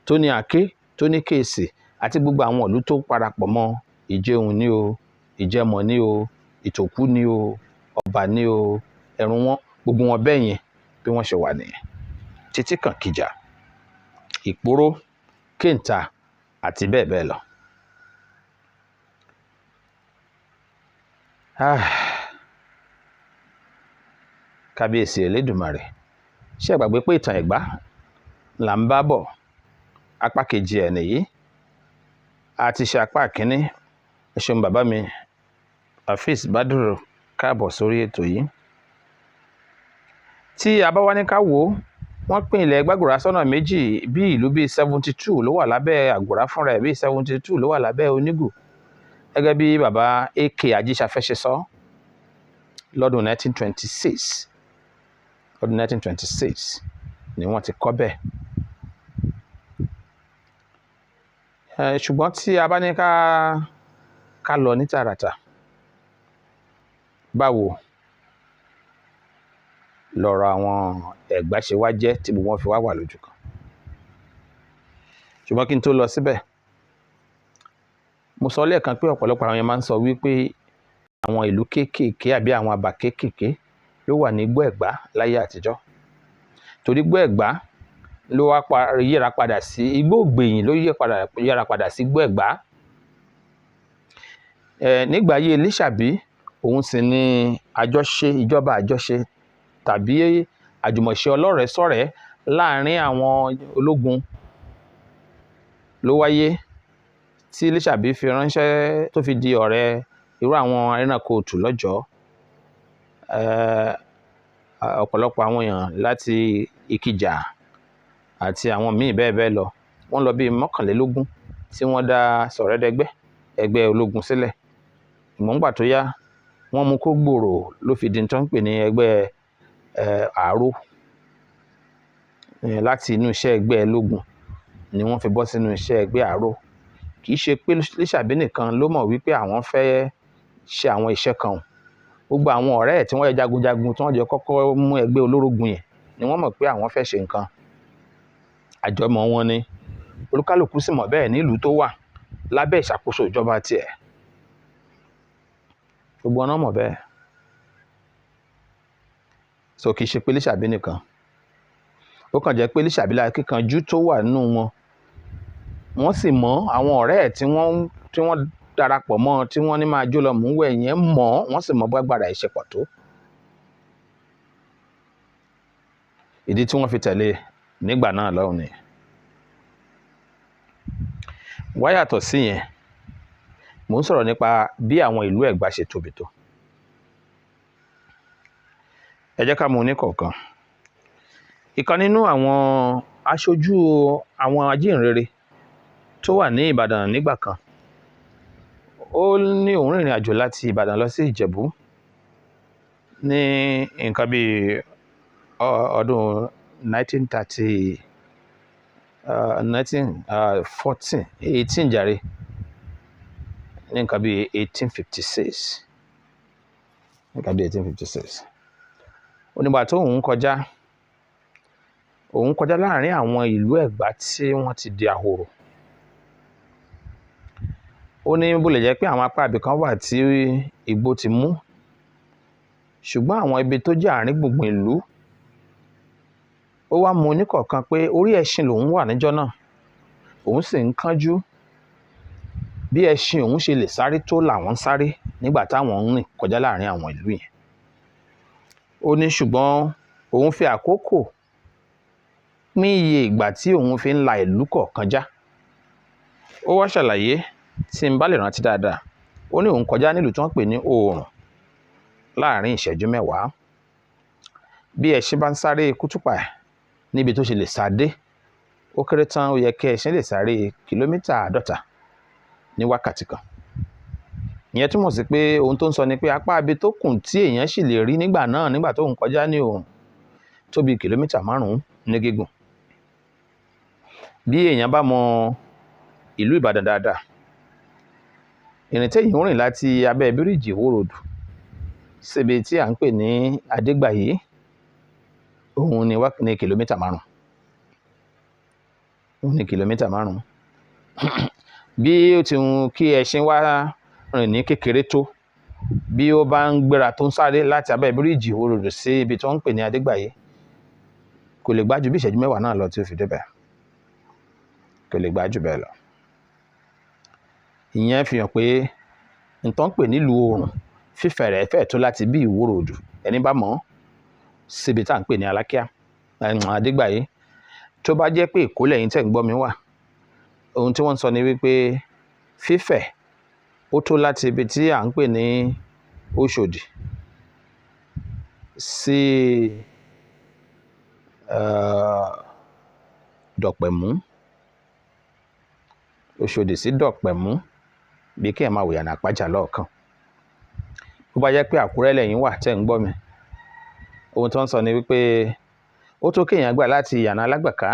tó ní Àké, tó ní Kéèsì àti gbogbo àwọn ìlú tó parapọ̀ mọ́. Ìjẹun ní o, Ìjẹmọ̀ ní o, Ìtòkú ní o, Ọ̀bà ní o, Ẹ̀rùn wọn, gbogbo wọn bẹ́ẹ̀ yẹn bí wọ́n ṣe wà nìyẹn. Títí kan Kìjà, Ìpóró, Kéńtà àti bẹ́ẹ̀ bẹ́ẹ̀ lọ. Kábíyèsí Elédùmarè, ṣé ẹ gbàgbé pé ìtàn Ẹ̀gbá là ń bá bọ̀? Apá kejì ẹ̀ nìyí. A ti ṣe apá kínní. Ẹ ṣeun bàbá mi Afeez Badru, káàbọ̀ sórí ètò yìí. Tí a bá wá ní ká wò ó, wọ́n pín ilẹ̀ Gbàgùrá sọ́nà méjì. Bí ìlú bíi 72 ló wà lábẹ́ Àgùrá fúnra ẹ̀, bíi 72 ló wà lábẹ́ Onígù. Gẹ́gẹ́ bí bàbá AK Ajíṣafẹ́ ṣe sọ lọ́dún 1926, ọdún 1926 ni wọ́n ti kọ́ bẹ́ẹ̀. Ṣùgbọ́n tí a bá ní ká lọ ní tààràtà, báwo lọ̀rọ̀ àwọn Ẹ̀gbá ṣe wá jẹ́ tí gbogbo wọn fi wá wà lójú kan? Ṣùgbọ́n kí n tó lọ síbẹ̀, mo sọ lẹ́ẹ̀kan pé ọ̀pọ̀lọpọ̀ àwọn yẹn máa ń sọ wípé àwọn ìlú kéékèèké àbí àwọn abà kéékèèké ló wà ní Igbó Ẹ̀gbá láyé àtijọ́. Torí Igbó Ẹ̀gbá ló wá yíra padà sí Igbó Ìgbẹ̀yìn, ló yíra padà sí Igbó Ẹ̀gbá. Nígbà ayé Lísàbí, òun sì ni àjọṣe, ìjọba àjọṣe tàbí àjùmọ̀ṣe ọlọ́rẹ̀ẹ́sọ̀rẹ́ láàrin àwọn ológun ló wáyé tí Lísàbí fi ránṣẹ́ tó fi di ọ̀rẹ́ irú àwọn arìnàkòòtù lọ́jọ́. Ọ̀pọ̀lọpọ̀ àwọn èèyàn láti Ìkìjà àti àwọn míì bẹ́ẹ̀ bẹ́ẹ̀ lọ, wọ́n lọ bíi 21 tí wọ́n dá Sọ̀rẹ́dẹ́gbẹ́ ẹgbẹ́ ológun sílẹ̀. Ìmọ̀ǹgbà tó yá, wọ́n mú kó gbòòrò ló fi di tó ń pè ní ẹgbẹ́ Àáró. Láti inú iṣẹ́ ẹgbẹ́ ológun ni wọ́n fi bọ́ sínú iṣẹ́ ẹgbẹ́ Àáró. Kì í ṣe pé Lísàbí nìkan ló mọ̀ wípé àwọn fẹ́ ṣe àwọn iṣẹ́ kan. Gbogbo àwọn ọ̀rẹ́ ẹ̀ tí wọ́n yẹ jagunjagun tí wọ́n jọ kọ́kọ́ mú ẹgbẹ́ olórógun yẹn ni wọ́n mọ̀ pé àwọn fẹ́ ṣe nǹkan. Àjọmọ̀ wọn ni. Olúkálùkù sì mọ̀ bẹ́ẹ̀ nílùú tó wà lábẹ́ ìṣàkóso ìjọba tiẹ̀. Gbogbo wọn náà mọ̀ bẹ́ẹ̀. So kì í ṣe pé Lísàbí nìkan. Ó kàn jẹ́ pé Lísàbí lára kíkanjú tó wà nínú wọn. Wọ́n sì mọ̀ àwọn ọ̀rẹ́ ẹ̀ tí wọ́n darapọ̀ mọ́, tí wọ́n ní máa jó lọ mú wẹ̀ yẹn mọ̀, wọ́n sì mọ̀ bágbára ẹ̀ ṣe pọ̀ tó. Ìdí tí wọ́n fi tẹ̀lé nígbà náà lọ́hùn ni. Wá yàtọ̀ sí yẹn, mò ń sọ̀rọ̀ nípa bí àwọn ìlú Ẹ̀gbá ṣe tóbi tó. Ẹ jẹ́ ká mú ní kọ̀ọ̀kan. Ìkan nínú àwọn aṣojú àwọn ajíhìnrere tó wà ní Ìbàdàn nígbà kan, ó ní òun rìnrìn àjò láti Ìbàdàn lọ sí Ìjẹ̀bú ní nǹkan bí ọdún 1930, 1914, 18 jàre, ní nǹkan bí 1856, nǹkan bí 1856. Ó nígbà tó òun kọjá láàrin àwọn ìlú Ẹ̀gbá tí wọ́n ti di ahoro. Ó ní bó lè jẹ́ pé àwọn apá ibì kan wà tí igbó ti mú, Ṣùgbọ́n àwọn ibi tó jẹ́ àárín gbùngbùn ìlú, ó wá mú oníkọ̀ọ̀kan pé orí ẹṣin lòun wà níjọ́ náà, òun sì ń kánjú. Bí ẹṣin òun ṣe lè sáré tó làwọn ń sáré nígbà táwọn ń rìn kọjá láàrin àwọn ìlú yẹn. Ó ní ṣùgbọ́n òun fi àkókò pín iye ìgbà tí òun fi ń la ìlú kọ̀ọ̀kan já. Ó wá ṣàlàyé, tí n bá lè rántí dáadáa, ó ní òun kọjá nílùú tí wọ́n pè ní Oòrùn láàrin ìṣẹ́jú 10. Bí ẹṣin bá ń sáré kútùpà níbi tó ṣe lè sá dé, ó kéré tán ó yẹ kí ẹṣin lè sáré kìlómítà 50 ní wákàtí kan. Ìyẹn túmọ̀ sí pé ohun tó ń sọ ni pé apá ibi tó kùn tí èèyàn sì lè rí nígbà náà nígbà tó ń kọjá ní Oòrùn tó bí kìlómítà 5 ní gígùn. Bí èèyàn bá mọ ìlú Ìbàdàn dáadáa, ìrìn téèyàn ń rìn láti abẹ́ bíríìjì Ìwó Road síbi tí à ń pè ní Adégbàyí, òun ni kìlómítà 5. Òun ni kìlómítà 5. Bí ó ti wù kí ẹṣin wá rìn ní kékeré tó, bí ó bá ń gbéra tó ń sáré láti abẹ́ bíríìjì Ìwó Road sí ibi tí wọ́n ń pè ní Adégbàyí, kò lè gbá ju bí ìṣẹ́jú 10 náà lọ tí ó fi débẹ̀. Kò lè gbá ju bẹ́ẹ̀ lọ. Ìyẹn fi hàn pé nǹkan pè nílùú Oòrùn fífẹ̀ rẹ̀ fẹ̀ tó láti bí Ìwó Road, ẹni bá mọ̀ síbi tá à ń pè ní Alákíá, Adégbàyí. Tó bá jẹ́ pé Èkó lẹ́yìn tẹ̀ ń gbọ́ mi wà, ohun tí wọ́n ń sọ ni wípé fífẹ̀ ó tó láti ibi tí à ń pè ní Òṣòdì sí Dọ̀pẹ̀mú. Òṣòdì sí Dọ̀pẹ̀mú, bí kí ẹ máa wòyàn àpájà lọ́ọ̀kan. Bó bá jẹ́ pé Àkúrẹ́ lẹ́yìn wà tẹ̀ ń gbọ́ mi, ohun tó ń sọ ni wípé ó tó kéèyàn gbà láti ìyànà Alágbàká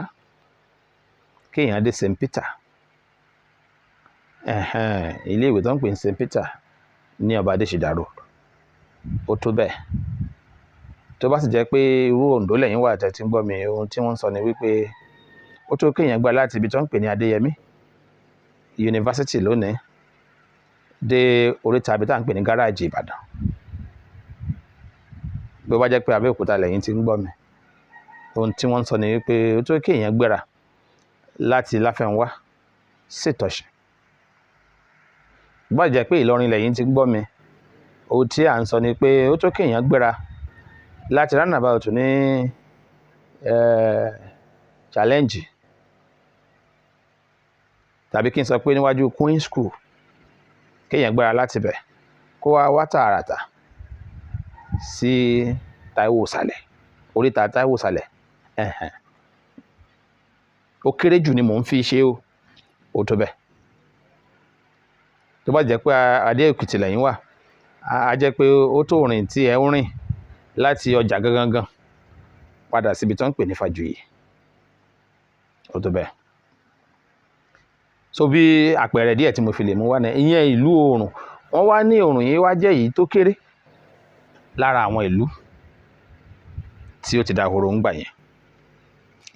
kéèyàn dé St. Peter. Ilé ìwé tó ń pè ní St. Peter ní Ọba Adéṣidà Road, ó tó bẹ́ẹ̀. Tó bá sì jẹ́ pé irú Oǹdó lẹ́yìn wà tẹ̀ tí ń gbọ́ mi, ohun tí wọ́n ń sọ ni wípé ó tó kéèyàn gbà láti ibi tó ń pè ní Adéyẹmí Yunifásítì lónìí dé oríta ibi tá à ń pè ní gáràjì Ìbàdàn. Bí ó bá jẹ́ pé Abẹ́òkúta lẹ́yìn tí ń gbọ́ mi, ohun tí wọ́n ń sọ ni wípé ó tó kéèyàn gbéra láti Láfẹnwá sí Ìtọ̀sìn. Bó bá jẹ́ pé Ìlọrin lẹ́yìn tí ń gbọ́ mi, ohun tí à ń sọ ni pé ó tó kéèyàn gbéra láti roundabout ní Challenge, tàbí kí n sọ pé níwájú Queen School, kéèyàn gbéra láti bẹ̀ kó wá wá tààràtà sí Táíwò Ìsàlẹ̀, oríta Táíwò Ìsàlẹ̀. Ó kéré jù ni mò ń fi ṣe o, ó tó bẹ́ẹ̀. Tó bá jẹ́ pé Adé Èkìtì lẹ́yìn wà, á jẹ́ pé ó tó rìn tí ẹ ń rìn láti ọjà gangan padà síbi tí wọ́n ń pè ní Fàjuyì, ó tó bẹ́ẹ̀. So bí àpẹẹrẹ díẹ̀ tí mo fi lè mú wá ní ìyẹn ìlú Oòrùn. Wọ́n wá ní Oòrùn yìí wá jẹ́ èyí tó kéré lára àwọn ìlú tí ó ti dahoro ń gbà yẹn.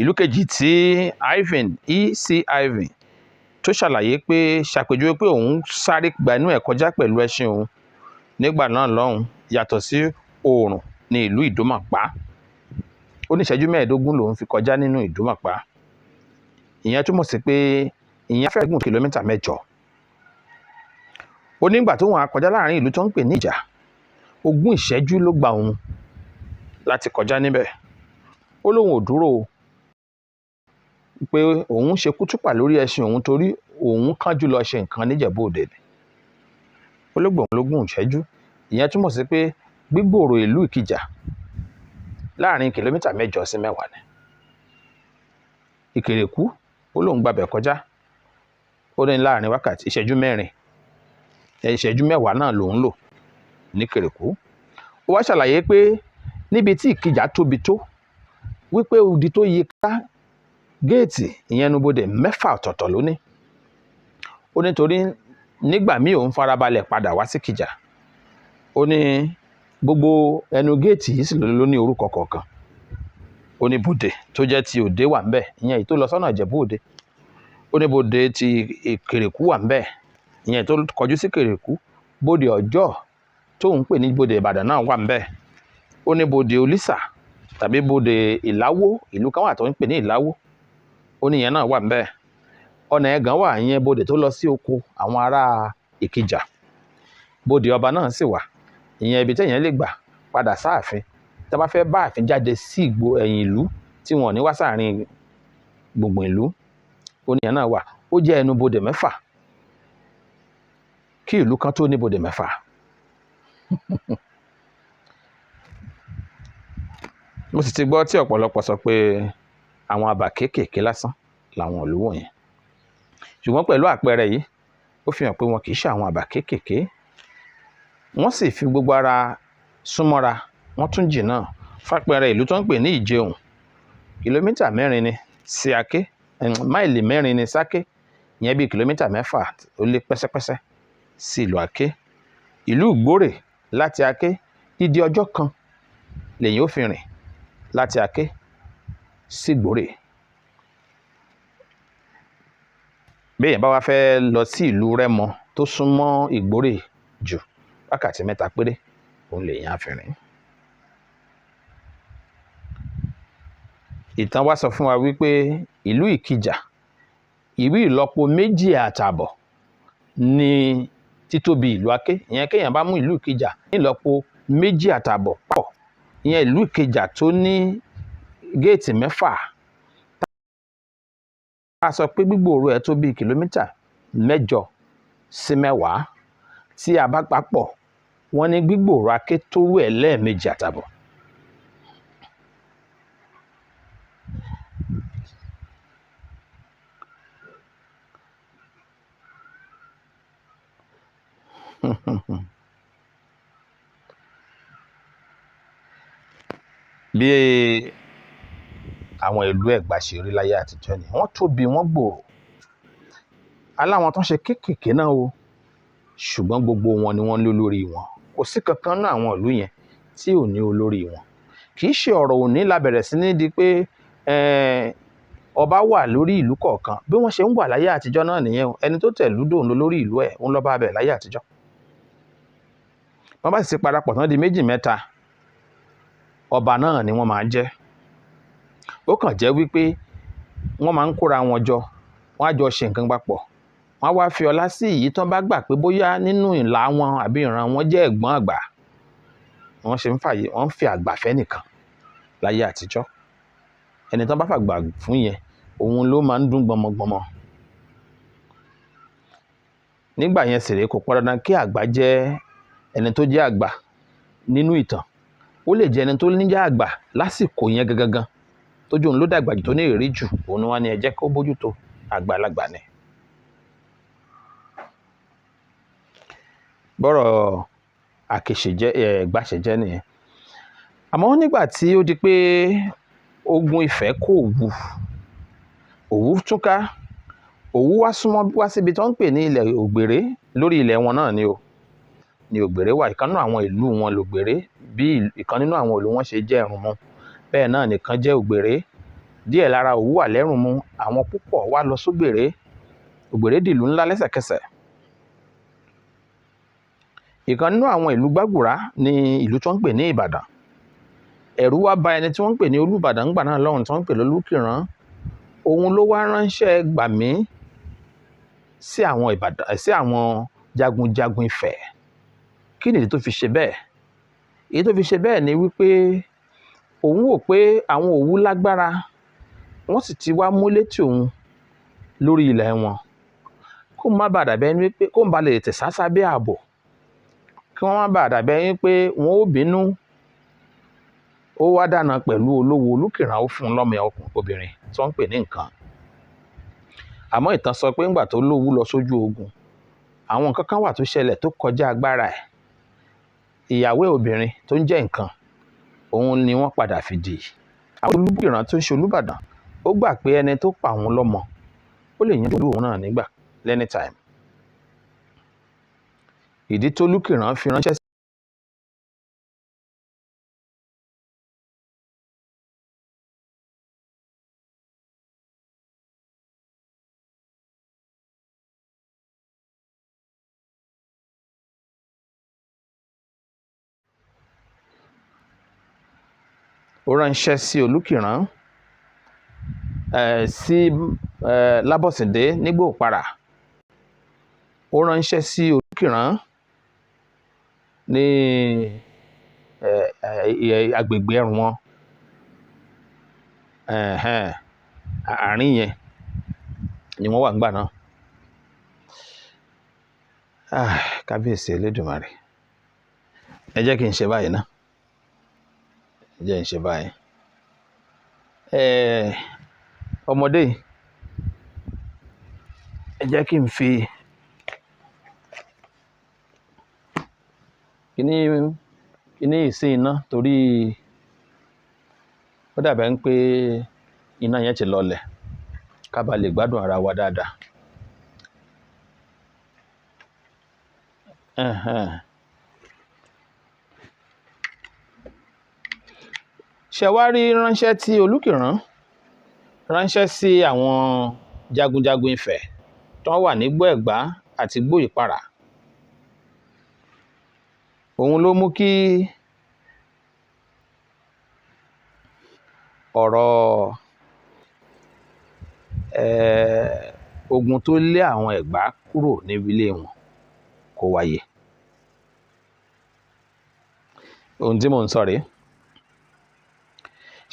Ìlú kejì tí Ivan E.C. Ivan tó ṣàlàyé pé ṣàpèjúwe pé òun sáré gba inú ẹ̀ kọjá pẹ̀lú ẹṣin òun nígbà náà lọ́hùn yàtọ̀ sí Oòrùn ní ìlú Ìdómàpá. Ó ní ìṣẹ́jú 15 lòun fi kọjá nínú Ìdómàpá. Ìyẹn túmọ̀ sí pé ìyẹn fẹ́ gùn kìlómítà 8. Ó nígbà tó wọn á kọjá láàrin ìlú tó ń pè ní Ìjà, 20 ìṣẹ́jú ló gba òun láti kọjá níbẹ̀. Ó lóun ò dúró o, pé òun ṣe kútùpà lórí ẹṣin òun torí òun kánjú lọ ṣe nǹkan níjẹ̀bú òde ni. Ó ló gbọ̀n lógún ìṣẹ́jú. Ìyẹn túmọ̀ sí pé gbígbòòrò ìlú Ìkìjà láàrin kìlómítà 8 sí 10 ni. Ìkèrèkú, ó lóun gbabẹ̀ kọjá. Ó ní láàrin wákàtí ìṣẹ́jú 4, ìṣẹ́jú 10 náà lòun lò ní Ìkèrèkú. Ó wá ṣàlàyé pé níbi tí Ìkìjà tóbi tó, wípé odi tó yí ká géètì ìyẹn ẹnubodè 6 ọ̀tọ̀ọ̀tọ̀ ló ní. Ó ní torí nígbà míì òun farabalẹ̀ padà wá sí Ìkìjà. Ó ní gbogbo ẹnu géètì yìí sì ló ní orúkọ kọ̀ọ̀kan. Ó ní bodè tó jẹ́ ti Òde wà ńbẹ̀, ìyẹn èyí tó lọ sọ́nà Ìjẹ̀bú Òde. Ó ní bodè ti Ìkèrèkú wà ńbẹ̀, ìyẹn tó kọjú sí Ìkèrèkú. Bodè Ọjọ́ tóun pè ní bodè Ìbàdàn náà wà ńbẹ̀. Ó ní bodè Olísà tàbí bodè Ìláwó, ìlú kan wà tó ń pè ní Ìláwó, ó ní ìyẹn náà wà ńbẹ̀. Ọ̀nà Ẹ̀gàn wà, ìyẹn bodè tó lọ sí oko àwọn ará Ìkìjà. Bodè Ọba náà sì wà, ìyẹn ibi téèyàn lè gbà padà sáàfin tí wọ́n bá fẹ́ bá ààfin jáde sí ìgbò ẹ̀yìn ìlú tí wọn ò ní wá sáàrin gbùngbùn ìlú. Ó ní ìyẹn náà wà. Ó jẹ́ ẹnu bodè mẹ́fà. Kí ìlú kan tó ní bodè mẹ́fà. Mo sì ti gbọ́ tí ọ̀pọ̀lọpọ̀ sọ pé àwọn abà kéékèèké lásán làwọn ìlú wọ̀nyẹn. Ṣùgbọ́n pẹ̀lú àpẹẹrẹ yìí, ó fi hàn pé wọn kì í ṣe àwọn àbà kéékèèké. Wọ́n sì fi gbogbo ara súnmọ́ra, wọ́n tún jìn náà. Fàpẹẹrẹ ìlú tó ń pè ní Ìjẹun, kìlómítà 4 ni sí Aké, máìlì 4 ni sáké, ìyẹn bíi kìlómítà 6 ó lé pẹ́sẹ́pẹ́sẹ́ sí ìlú Aké. Ìlú Ìgbórè láti Aké, dídí ọjọ́ kan lèyìn ó fi rìn láti Aké sí Ìgbórè. Béèyàn bá wá fẹ́ lọ sí ìlú Rẹ́mọ tó súnmọ́ Ìgbórè jù, wákàtí 3 péré òun lèyàn á fi rìn. Ìtàn wa sọ fún wa wípé ìlú Ìkìjà, ìwé ìlọ́po 2.5 ní títóbi ìlú Aké. Ìyẹn kéèyàn bá mú ìlú Ìkìjà ní ìlọ́po 2.5 pọ̀. Ìyẹn ìlú Ìkìjà tó ní géètì 6. A sọ pé gbígbòòrò ẹ̀ tó bí kìlómítà 8 sí 10 tí a bá papọ̀, wọ́n ní gbígbòòrò Aké tó rú ẹ̀ lẹ́ẹ̀mejì àtàbọ̀. Bí àwọn ìlú Ẹ̀gbá ṣe rí láyé àtijọ́ ni, wọ́n tóbi, wọ́n gbòòrò. Aláwọn tó ń ṣe kéékèèké náà o, ṣùgbọ́n gbogbo wọn ni wọ́n ní olórí wọn. Kò sí kankan nínú àwọn ìlú yẹn tí ò ní olórí wọn. Kì í ṣe ọ̀rọ̀ òní la bẹ̀rẹ̀ sí ní di pé ọba wà lórí ìlú kọ̀ọ̀kan. Bí wọ́n ṣe ń wà láyé àtijọ́ náà nìyẹn o. Ẹni tó tẹ̀lú dòun ló lórí ìlú ẹ̀, òun lọ́ba abẹ̀ láyé àtijọ́. Wọ́n bá sì ti parapọ̀ tán di 2 mẹ́ta, ọba náà ni wọ́n máa ń jẹ́. Ó kàn jẹ́ wípé wọ́n máa ń kóra wọn jọ, wọ́n á jọ ṣe nǹkan papọ̀. Wọ́n á wá fi ọlá sí èyí tán bá gbà pé bóyá nínú ìlà wọn àbí ìran wọn jẹ́ ẹ̀gbọ́n àgbà. Wọ́n ṣe ń fàyè, wọ́n ń fi àgbà fẹ́ nìkan láyé àtijọ́. Ẹni tán bá fàgbà fún yẹn, òun ló máa ń dún gbọmọgbọmọ. Nígbà yẹn sì rèé, kò pọn dandan kí àgbà jẹ́ ẹni tó jẹ́ àgbà nínú ìtàn. Ó lè jẹ́ ẹni tó ní jẹ́ àgbà lásìkò yẹn gangan, tó jẹ́ òun ló dàgbà jù, tó ní ìrírí jù, òun ni wọ́n ní ẹ jẹ́ kó bójútó àgbàlagbà ni. Bọ́rọ̀ Aké ṣe jẹ́, Ẹ̀gbá ṣe jẹ́ nìyẹn. Àmọ́ nígbà tí ó di pé ogun Ifẹ̀ kò wù, Òwu túká, Òwu wá súnmọ́ wá síbi tó ń pè ní ilẹ̀ Ògbèré, lórí ilẹ̀ wọn náà ni o. Ni Ògbèré wà, ìkan nínú àwọn ìlú wọn lògbèré, bí ìkan nínú àwọn ìlú wọn ṣe jẹ́ Ẹ̀rùnmú, bẹ́ẹ̀ náà nìkan jẹ́ Ògbèré. Díẹ̀ lára Òwu wà lẹ́rùnmú, àwọn púpọ̀ wá lọ sógbèré. Ògbèré dìlú ńlá lẹ́sẹ̀kẹsẹ̀. Ìkan nínú àwọn ìlú Gbàgùrá ní ìlú tó ń pè ní Ìbàdàn. Ẹ̀rù wá ba ẹni tí wọ́n ń pè ní Olúbàdàn ńgbà náà lọ́hùn tí wọ́n ń pè lólúkìrán. Òun ló wá ránṣẹ́ gbàmí sí àwọn Ìbàdàn, sí àwọn jagunjagun Ifẹ̀. Kí nìdí tó fi ṣe bẹ́ẹ̀? Èyí tó fi ṣe bẹ́ẹ̀ ni wípé òun wò pé àwọn Òwu lágbára, wọ́n sì ti wá mú létí òun lórí ilẹ̀ wọn. Kó má bàa dàbí ẹni wípé kó má lè tẹ̀ sásá bí ààbò, kí wọ́n má bàa dàbí ẹni wípé wọn ó bínú. Ó wá dáná pẹ̀lú olówó Olúkìrán, ó fún un lọ́mọ obìnrin tí wọ́n ń pè ní nǹkan. Àmọ́ ìtàn sọ pé ńgbà tó lówú lọ sójú ogun, àwọn nǹkan kan wà tó ṣẹlẹ̀ tó kọjá agbára ẹ̀. Ìyàwó obìnrin tó ń jẹ́ nǹkan, òun ni wọ́n padà fi dì. Àwọn Olúkìrán tó ń ṣe Olúbàdàn, ó gbà pé ẹni tó pa òun lọ́mọ, ó lè yanjú òun náà nígbà anytime. Ìdí tó Olúkìrán fi ránṣẹ́ Ó ránṣẹ́ sí Olúkìrán, sí Lábọ̀síndé nígbò Ìparà. Ó ránṣẹ́ sí Olúkìrán ní agbègbè ẹrùn wọn, àárín yẹn ni wọ́n wà nígbà náà. Kábíyèsí Elédùmarè, ẹ jẹ́ kí n ṣe báyìí ná, ẹ jẹ́ n ṣe báyìí. Ọmọdé yìí, ẹ jẹ́ kí n fi kíní yìí sí iná, torí ó dàbẹ̀ ń pé iná yẹn ti lọlẹ̀, ká ba lè gbádùn ara wa dáadáa. Ṣé wá rí ránṣẹ́ tí Olúkìrán ránṣẹ́ sí àwọn jagunjagun Ifẹ̀ tó wà nígbó Ẹ̀gbá àti Igbó Ìparà? Òun ló mú kí ọ̀rọ̀ ogun tó lé àwọn Ẹ̀gbá kúrò níbi ilé wọn kó wáyé. Ohun tí mò ń sọ rèé.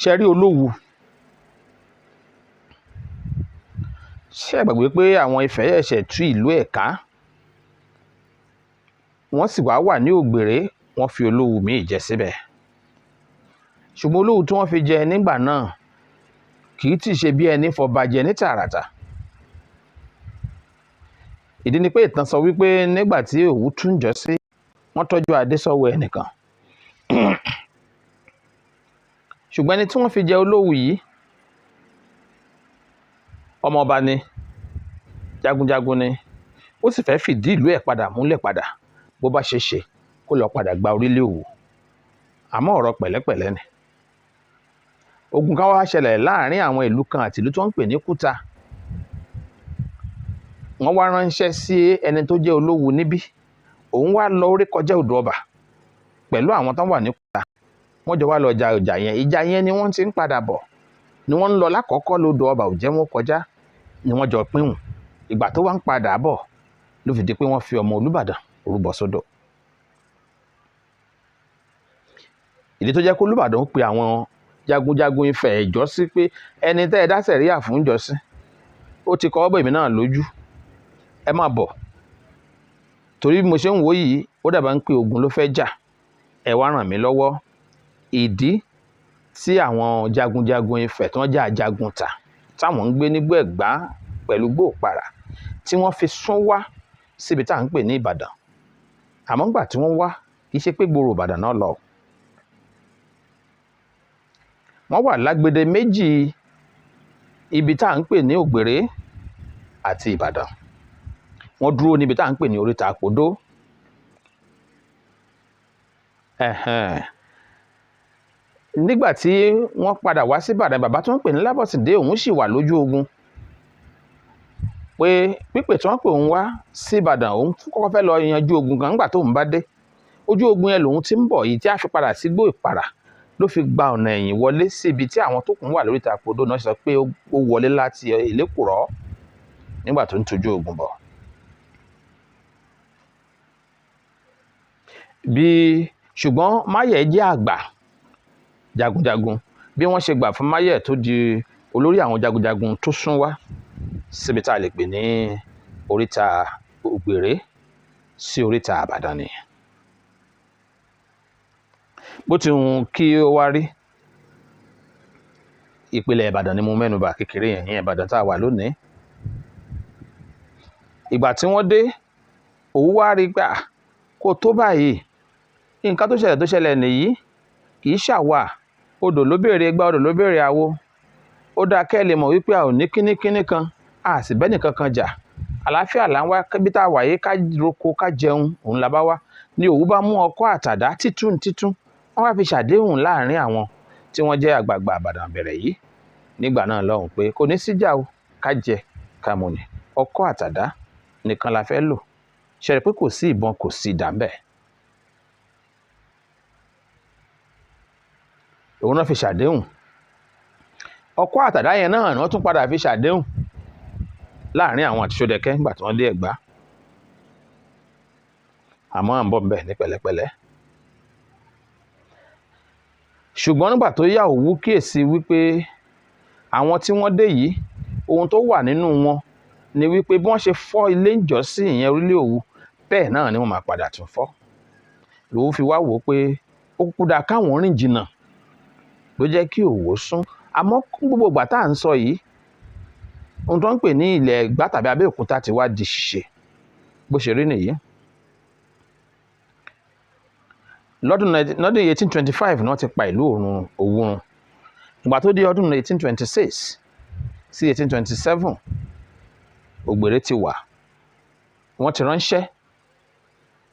Ṣé rí Olówu? Ṣé ẹ gbàgbé pé àwọn Ifẹ̀ ṣẹ̀ṣẹ̀ tú ìlú ẹ̀ ká? Wọ́n sì wá wà ní Ògbèré, wọ́n fi Olówu míì jẹ síbẹ̀. Ṣùgbọ́n Olówu tí wọ́n fi jẹ nígbà náà kì í tì ṣe bí ẹni fọba jẹ ní tààràtà. Ìdí ni pé ìtàn sọ wípé nígbà tí Òwu tún jọ sí, wọ́n tọ́jú adé sọ́wọ́ ẹnìkan. Ṣùgbọ́n ẹni tí wọ́n fi jẹ Olówu yìí, ọmọọba ni, jagunjagun ni, ó sì fẹ́ fìdí ìlú ẹ̀ padà múlẹ̀ padà, bó bá ṣe ṣe kó lọ padà gba orílẹ̀ Òwu. Àmọ́ ọ̀rọ̀ pẹ̀lẹ́pẹ̀lẹ́ ni. Ogun kan wá ṣẹlẹ̀ láàrin àwọn ìlú kan àti ìlú tí wọ́n ń pè ní Kúta. Wọ́n wá ránṣẹ́ sí ẹni tó jẹ́ Olówu níbí. Òun wá lọ orí kọjá odò ọba pẹ̀lú àwọn tó wà ní Kúta. Wọ́n jọ wá lọ ja ìjà yẹn. Ìjà yẹn ni wọ́n ti ń padà bọ̀. Ni wọ́n ń lọ lákọ̀ọ́kọ́ lodò ọba ò jẹ́ wọ́n kọjá, ni wọ́n jọ pínwùn. Ìgbà tó wá ń padà bọ̀ ló fi di pé wọ́n fi ọmọ Olúbàdàn rúbọ sódò. Ìdí tó jẹ́ kó Olúbàdàn ó pe àwọn jagunjagun Ifẹ̀ ìjọ́sí pé ẹni tẹ́ ẹ dá sẹ̀ríà fún ìjọ́sí, ó ti kọ́ bèmí náà lójú, ẹ má bọ̀. Torí bí mo ṣe ń wò yìí, ó dàbí ń pé ogun ló fẹ́ jà, ẹ wá ràn mí lọ́wọ́. Ìdí tí àwọn jagunjagun Ifẹ̀ tí wọ́n jẹ́ ajagun tà, táwọn ń gbé nígbó Ẹ̀gbá pẹ̀lú Igbó Ìparà, tí wọ́n fi sún wá síbi tá à ń pè ní Ìbàdàn. Àmọ́ ńgbà tí wọ́n wá, kì í ṣe pé gbòòrò Ìbàdàn náà lọ. Wọ́n wà lágbede méjì ibi tá à ń pè ní Ògbèré àti Ìbàdàn. Wọ́n dúró níbi tá à ń pè ní oríta Àpòdó. Nígbà tí wọ́n padà wá sí Ìbàdàn, bàbá tí wọ́n pè ní Lábọ̀síndé òun sì wà lójú ogun. Pé pípè tí wọ́n pè òun wá sí Ìbàdàn, òun kọ́kọ́ fẹ́ lọ yanjú ogun kan nígbà tóun bá dé. Ojú ogun yẹn lòun ti ń bọ̀ yìí tí a fi padà sí Igbó Ìparà ló fi gba ọ̀nà ẹ̀yìn wọlé sí ibi tí àwọn tó kù wà lóríta Àpòdó náà sọ pé ó wọlé láti Ìlékùrọ́ nígbà tó ń tọ́jú ogun bọ̀. Bí ṣùgbọ́n Máyẹ̀ jẹ́ àgbà jagunjagun, bí wọ́n ṣe gbà fún Máyẹ̀ tó di olórí àwọn jagunjagun tó sún wá síbi tá a lè pè ní oríta Ògbèré sí oríta Ìbàdàn ni. Bó ti hùn kí ó wá rí, ìpìlẹ̀ Ìbàdàn ni mo mẹ́nu bà kékeré yẹn, ìyẹn Ìbàdàn tá a wà lónìí. Ìgbà tí wọ́n dé, Òwu wá rí gbà kó tó báyìí, nǹkan tó ṣẹlẹ̀ tó ṣẹlẹ̀ nìyí, kì í ṣàwà, odò ló béèrè igba, odò ló béèrè àwo. Ó dáa kẹ́ ẹ lè mọ̀ wípé a ò ní kínníkínní kan, a sì bẹ́ẹ̀ nìkan kan jà. Àlàáfíà là ń wá, bí tá a wà yìí ká roko ká jẹun, òun la bá wá. Ni Òwu bá mú ọkọ́ àtàdá títún títún, wọ́n wá fi ṣàdéhùn láàrin àwọn tí wọ́n jẹ́ àgbààgbà Ìbàdàn bẹ̀rẹ̀ yìí nígbà náà lọ́hùn pé kò ní síjà o, ká jẹ ká mu ni, ọkọ́ àtàdá nìkan la fẹ́ lò. Ṣe rí pé kò sí ìbọn, kò sí idà ńbẹ̀. Òun náà fi ṣàdéhùn. Ọkọ́ àtàdá yẹn náà ni wọ́n tún padà fi ṣàdéhùn láàrin àwọn àti Ṣódẹkẹ́ nígbà tí wọ́n dé Ẹ̀gbá. Àmọ́ à ń bọ̀ ńbẹ̀ ní pẹ̀lẹ́pẹ̀lẹ́. Ṣùgbọ́n nígbà tó yá, Òwu kíyèsí wípé àwọn tí wọ́n dé yìí, ohun tó wà nínú wọn ni wípé bí wọ́n ṣe fọ́ ilé ìjọsìn ìyẹn orílẹ̀ Òwu, bẹ́ẹ̀ náà ni wọ́n máa padà tún fọ́. Lòwu fi wá wò ó pé ó kúkú dáa káwọn rìn jìnnà, ló jẹ́ kí Òwu sún. Àmọ́ gbogbo ìgbà tá à ń sọ yìí, ohun tó ń pè ní ilẹ̀ Ẹ̀gbá tàbí Abẹ́òkúta ti wá di ṣíṣe. Bó ṣe rí nìyí. Lọ́dún 1825 ni wọ́n ti pa ìlú Òwu run. Ìgbà tó di ọdún 1826 sí 1827, Ògbèré ti wà. Wọ́n ti ránṣẹ́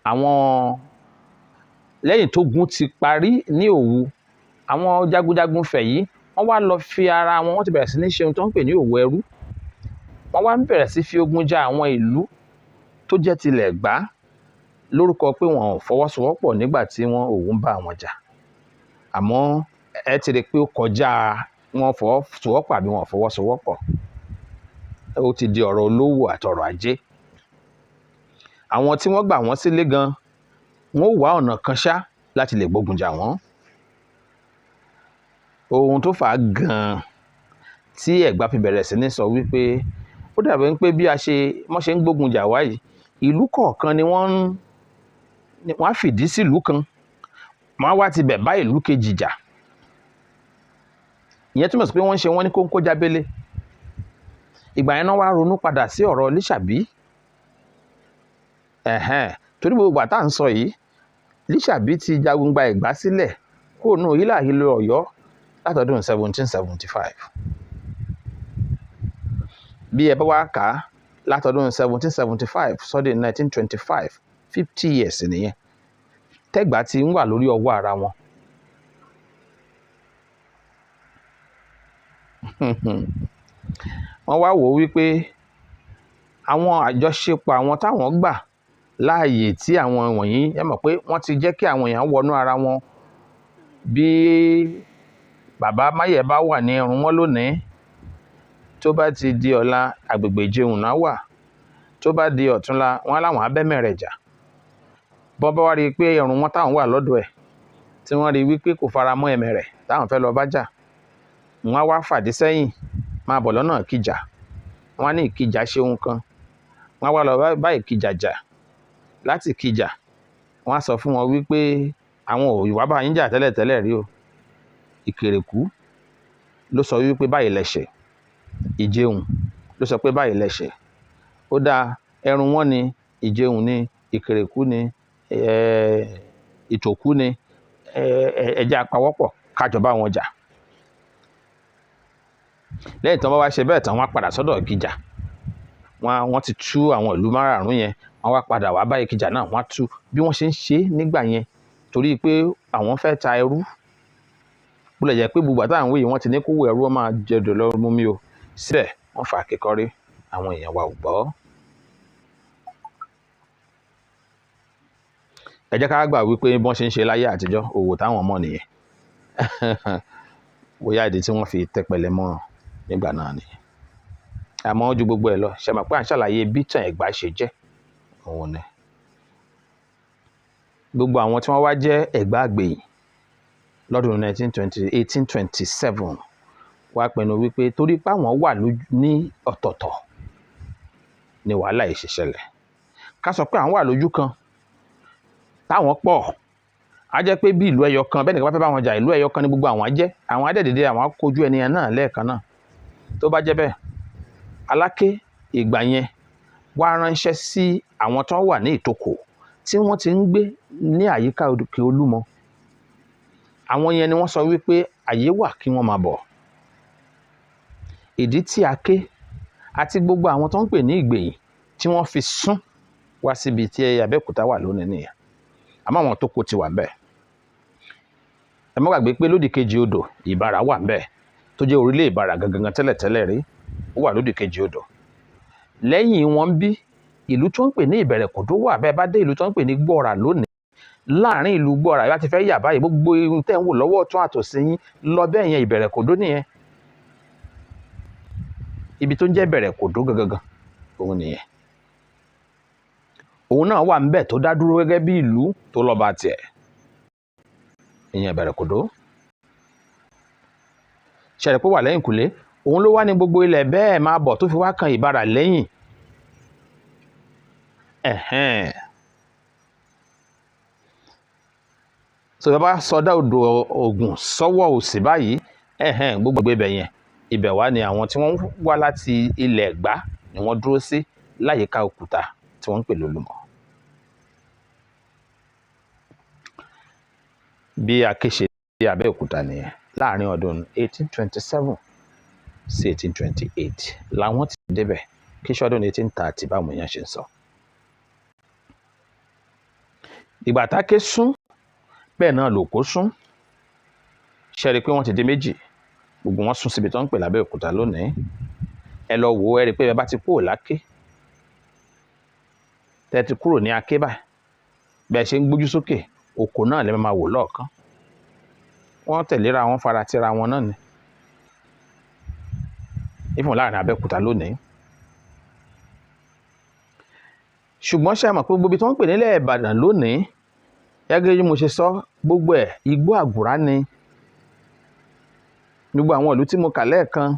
àwọn lẹ́yìn tógun ti parí ní Òwu. Àwọn jagunjagun Ifẹ̀ yìí, wọ́n wá lọ fi ara wọn, wọ́n ti bẹ̀rẹ̀ sí ní ṣe ohun tó ń pè ní òwò ẹrú. Wọ́n wá ń bẹ̀rẹ̀ sí fi ogun ja àwọn ìlú tó jẹ́ tilẹ̀ Ẹ̀gbá lórúkọ pé wọn ò fọwọ́sowọ́pọ̀ nígbà tí wọ́n Òwu ń bá wọn jà. Àmọ́ ẹ ti rí i pé ó kọjá wọn fọwọ́sowọ́pọ̀ àbí wọn ò fọwọ́sowọ́pọ̀. Ó ti di ọ̀rọ̀ olówó àtọ̀rọ̀ ajé. Àwọn tí wọ́n gbà wọ́n sílé gan, wọ́n ó wá ọ̀nà kan ṣá láti lè gbógun jà wọ́n. Ohun tó fà á gan-an tí Ẹ̀gbá fi bẹ̀rẹ̀ sí ní sọ wípé ó dàbí pé bí a ṣe wọ́n ṣe ń gbógun jà wá yìí, ìlú kọ̀ọ̀kan ni wọ́n á fìdí sí ìlú kan, wọ́n á wá ti bẹ̀ bá ìlú kejì jà. Ìyẹn túmọ̀ sí pé wọ́n ń ṣe wọ́n ní kóńkó jábélé. Ìgbà yẹn náà wá ronú padà sí ọ̀rọ̀ Lísàbí. Torí gbogbo ìgbà tá à ń sọ yìí, Lísàbí ti jagun gba Ẹ̀gbá sílẹ̀ kúrò nínú hílàhílo Ọ̀yọ́ látọdún 1775. Bí ẹ bá wá kà á látọdún 1775 sọ́dún 1925, 50 years nìyẹn tẹ́gbà ti ń wà lórí ọwọ́ ara wọn. Wọ́n wá wò ó wípé àwọn àjọṣepọ̀ àwọn táwọn gbà láàyè tí àwọn wọ̀nyí, ẹ mọ̀ pé wọ́n ti jẹ́ kí àwọn èèyàn wọnú ara wọn. Bí bàbá Máyẹ̀ bá wà ní ẹrùn wọn lónìí, tó bá ti di ọ̀la àgbègbè Ìjẹun náà wà, tó bá di ọ̀túnla wọn láwọn abẹ́mẹ̀rẹ̀ jà. Bọ́n bá wá rí i pé ẹrùn wọn táwọn wà lọ́dọ̀ ẹ̀, tí wọ́n rí i wípé kò fara mọ́ ẹ̀mẹ̀rẹ̀ táwọn fẹ́ lọ bá jà, wọ́n á wá fàdí sẹ́yìn máa bọ̀ lọ́nà Ìkìjà. Wọ́n á ní Ìkìjà ṣe ohun kan, wọ́n á wá lọ bá Ìkìjà jà. Láti Ìkìjà, wọ́n á sọ fún wọn wípé àwọn ò wá bá yín jà tẹ́lẹ̀tẹ́lẹ̀ rí o. Ìkèrèkú ló sọ wípé báyìí lẹ̀ṣẹ̀, Ìjẹun ló sọ pé báyìí lẹ̀ṣẹ̀. Ó dáa, ẹrùn wọn ni Ìjẹun ni, Ìkèrèkú ni, Ìtòkú ni, ẹ jẹ́ apawọ́pọ̀ kájọ bá wọn jà. Lẹ́yìn tí wọ́n bá wá ṣe bẹ́ẹ̀ tán, wọ́n á padà sọ́dọ̀ Ìkìjà. Wọ́n ti tú àwọn ìlú márààrún yẹn, wọ́n wá padà wá bá Ìkìjà náà, wọ́n á tú bí wọ́n ṣe ń ṣe nígbà yẹn torí pé àwọn fẹ́ ta ẹrú. Bó lè jẹ́ pé gbogbo àtàwọn wí wọ́n ti ní kó wọ ẹrú, wọ́n máa jẹdò lọ mú mi o. Síbẹ̀ wọ́n fà á kékọ́rí, àwọn èèyàn wa ò gbọ́. Ẹ jẹ́ ká gbà wípé bí wọ́n ṣe ń ṣe láyé àtijọ́, òwò táwọn mọ̀ nìyẹn. Bóyá ìdí tí wọ́n fi tẹpẹlẹ mọ́ nígbà náà nìyẹn. Àmọ́ ju gbogbo ẹ̀ lọ, ṣe mọ̀ pé à ń ṣàlàyé bí ìtàn Ẹ̀gbá ṣe jẹ́, òun ni. Gbogbo àwọn tí wọ́n wá jẹ́ Ẹ̀gbá àgbèyìn lọ́dún 1827 wá pinnu wípé torí pé àwọn wà ní ọ̀tọ̀ọ̀tọ̀ ni wàhálà yìí ṣe ṣẹlẹ̀. Ká sọ pé àwọn wà lójú kan táwọn pọ̀, á jẹ́ pé bí ìlú ẹyọ kan bẹ́ẹ̀ nìkan bá fẹ́ bá wọn jà, ìlú ẹyọ kan ní gbogbo àwọn á jẹ́. Àwọn á dẹ̀ dìde, àwọn á kojú ẹni yẹn náà lẹ́ẹ̀kan náà. Tó bá jẹ́ bẹ́ẹ̀, Aláké ìgbà yẹn wá ránṣẹ́ sí àwọn tó wà ní Ìtòkò tí wọ́n ti ń gbé ní àyíká Òkè Olúmọ. Àwọn yẹn ni wọ́n sọ wípé àyè wà kí wọ́n máa bọ̀. Ìdí tí Aké àti gbogbo àwọn tó ń pè ní Ìgbèyìn tí wọ́n fi sún wá síbi tí Abẹ́òkúta wà lónìí nìyẹn. Àmọ́ àwọn tó kó ti wà ńbẹ̀. Ẹ má gbàgbé pé lódì kejì odò Ìbàrà wà ńbẹ̀, tó jẹ́ orílẹ̀ Ìbàrà gangan tẹ́lẹ̀tẹ́lẹ̀ rí, ó wà lódì kejì odò. Lẹ́yìn wọn ń bí ìlú tó ń pè ní Ìbẹ̀rẹ̀kòdó wà. Bẹ́ẹ̀ bá dé ìlú tó ń pè ní Gbọ́ra lónìí, Láàrin ìlú Igbóọrà yìí bá ti fẹ́ yà báyìí, gbogbo irun tẹ́ ń wò lọ́wọ́ ọ̀tún àtòsí yín lọ bẹ́ẹ̀ yẹn, Ìbẹ̀rẹ̀kòdó nìyẹn. Ibi tó ń jẹ́ Ìbẹ̀rẹ̀kòdó gangan òun nìyẹn. Òun náà wà ńbẹ̀ tó dá dúró gẹ́gẹ́ bí ìlú tó lọ́ba tiẹ̀, ìyẹn Ìbẹ̀rẹ̀kòdó. Ṣẹlẹ̀ pé wà lẹ́yìn kùlé, òun ló wá ní gbogbo ilẹ̀ bẹ́ẹ̀ máa bọ̀ tó fi wá kan Ìbàrà lẹ́yìn. Ẹ̀hẹ́n. So bá sọdá odò Ògùn sọ́wọ́ òsì báyìí, ẹ̀hẹ́n, gbogbo ibẹ̀ yẹn, ibẹ̀ wá ni àwọn tí wọ́n wá láti ilẹ̀ Ẹ̀gbá ni wọ́n dúró sí láyìíká òkúta tí wọ́n ń pè lólùmọ̀. Bí Aké ṣe dé Abẹ́òkúta nìyẹn láàrin ọdún 1827 sí 1828 làwọn ti débẹ̀, kí sọ́dún 1830 báwọn èèyàn ṣe ń sọ. Ìgbà táké sún bẹ́ẹ̀ náà lòkó sún, ṣe rí i pé wọ́n ti di méjì, gbogbo wọn sún síbi tó ń pè lábẹ́òkúta lónìí. Ẹ lọ wò ó, ẹ rí i pé ẹ bá ti kúrò láké, tẹ́ ti kúrò ní Aké báyìí, bẹ́ẹ̀ ṣe ń gbójú sókè òkò náà lè máa wò lọ́ọ̀kan. Wọ́n tẹ̀léra wọn, fara tira wọn náà ni ìfún láàrin Abẹ́òkúta lónìí. Ṣùgbọ́n ṣe mọ̀ pé gbogbo ibi tó ń pè nílẹ̀ Ìbàdàn lónìí, gẹ́gẹ́ bí mo ṣe sọ, gbogbo ẹ̀ igbó àgùrá ni. Gbogbo àwọn ìlú tí mo kà lẹ́ẹ̀kan,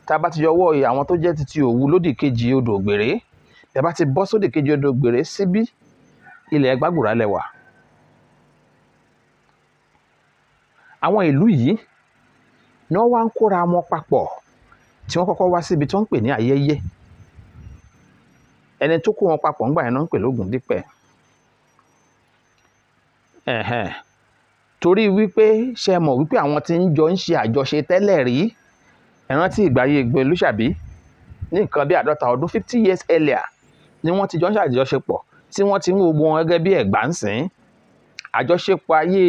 tá a bá ti yọwọ́ àwọn tó jẹ́ titi Òwu lódì kejì odò Ògbèré, tá a bá ti bọ́ sódì kejì odò Ògbèré síbí, ilẹ̀ Gbàgùrá lẹ wà. Àwọn ìlú yìí ni wọ́n wá ń kóra wọn papọ̀ tí wọ́n kọ́kọ́ wá síbi tí wọ́n ń pè ní Ayẹ́yẹ́. Ẹni tó kó wọn papọ̀ ńgbà yẹn náà ń pè lógúndípẹ̀. Ẹ̀hẹ́n. Torí wípé ṣe mọ̀ wípé àwọn tí ń jọ ń ṣe àjọṣe tẹ́lẹ̀ rí, ẹ rántí ìgbà ayé Ìgbò Olúṣàbí ní nǹkan bí 50 ọdún, 50 years earlier ni wọ́n ti jọ ń ṣàjọṣepọ̀ tí wọ́n ti ń wo gbogbo wọn gẹ́gẹ́ bí Ẹ̀gbá ń sìn. Àjọṣepọ̀ ayé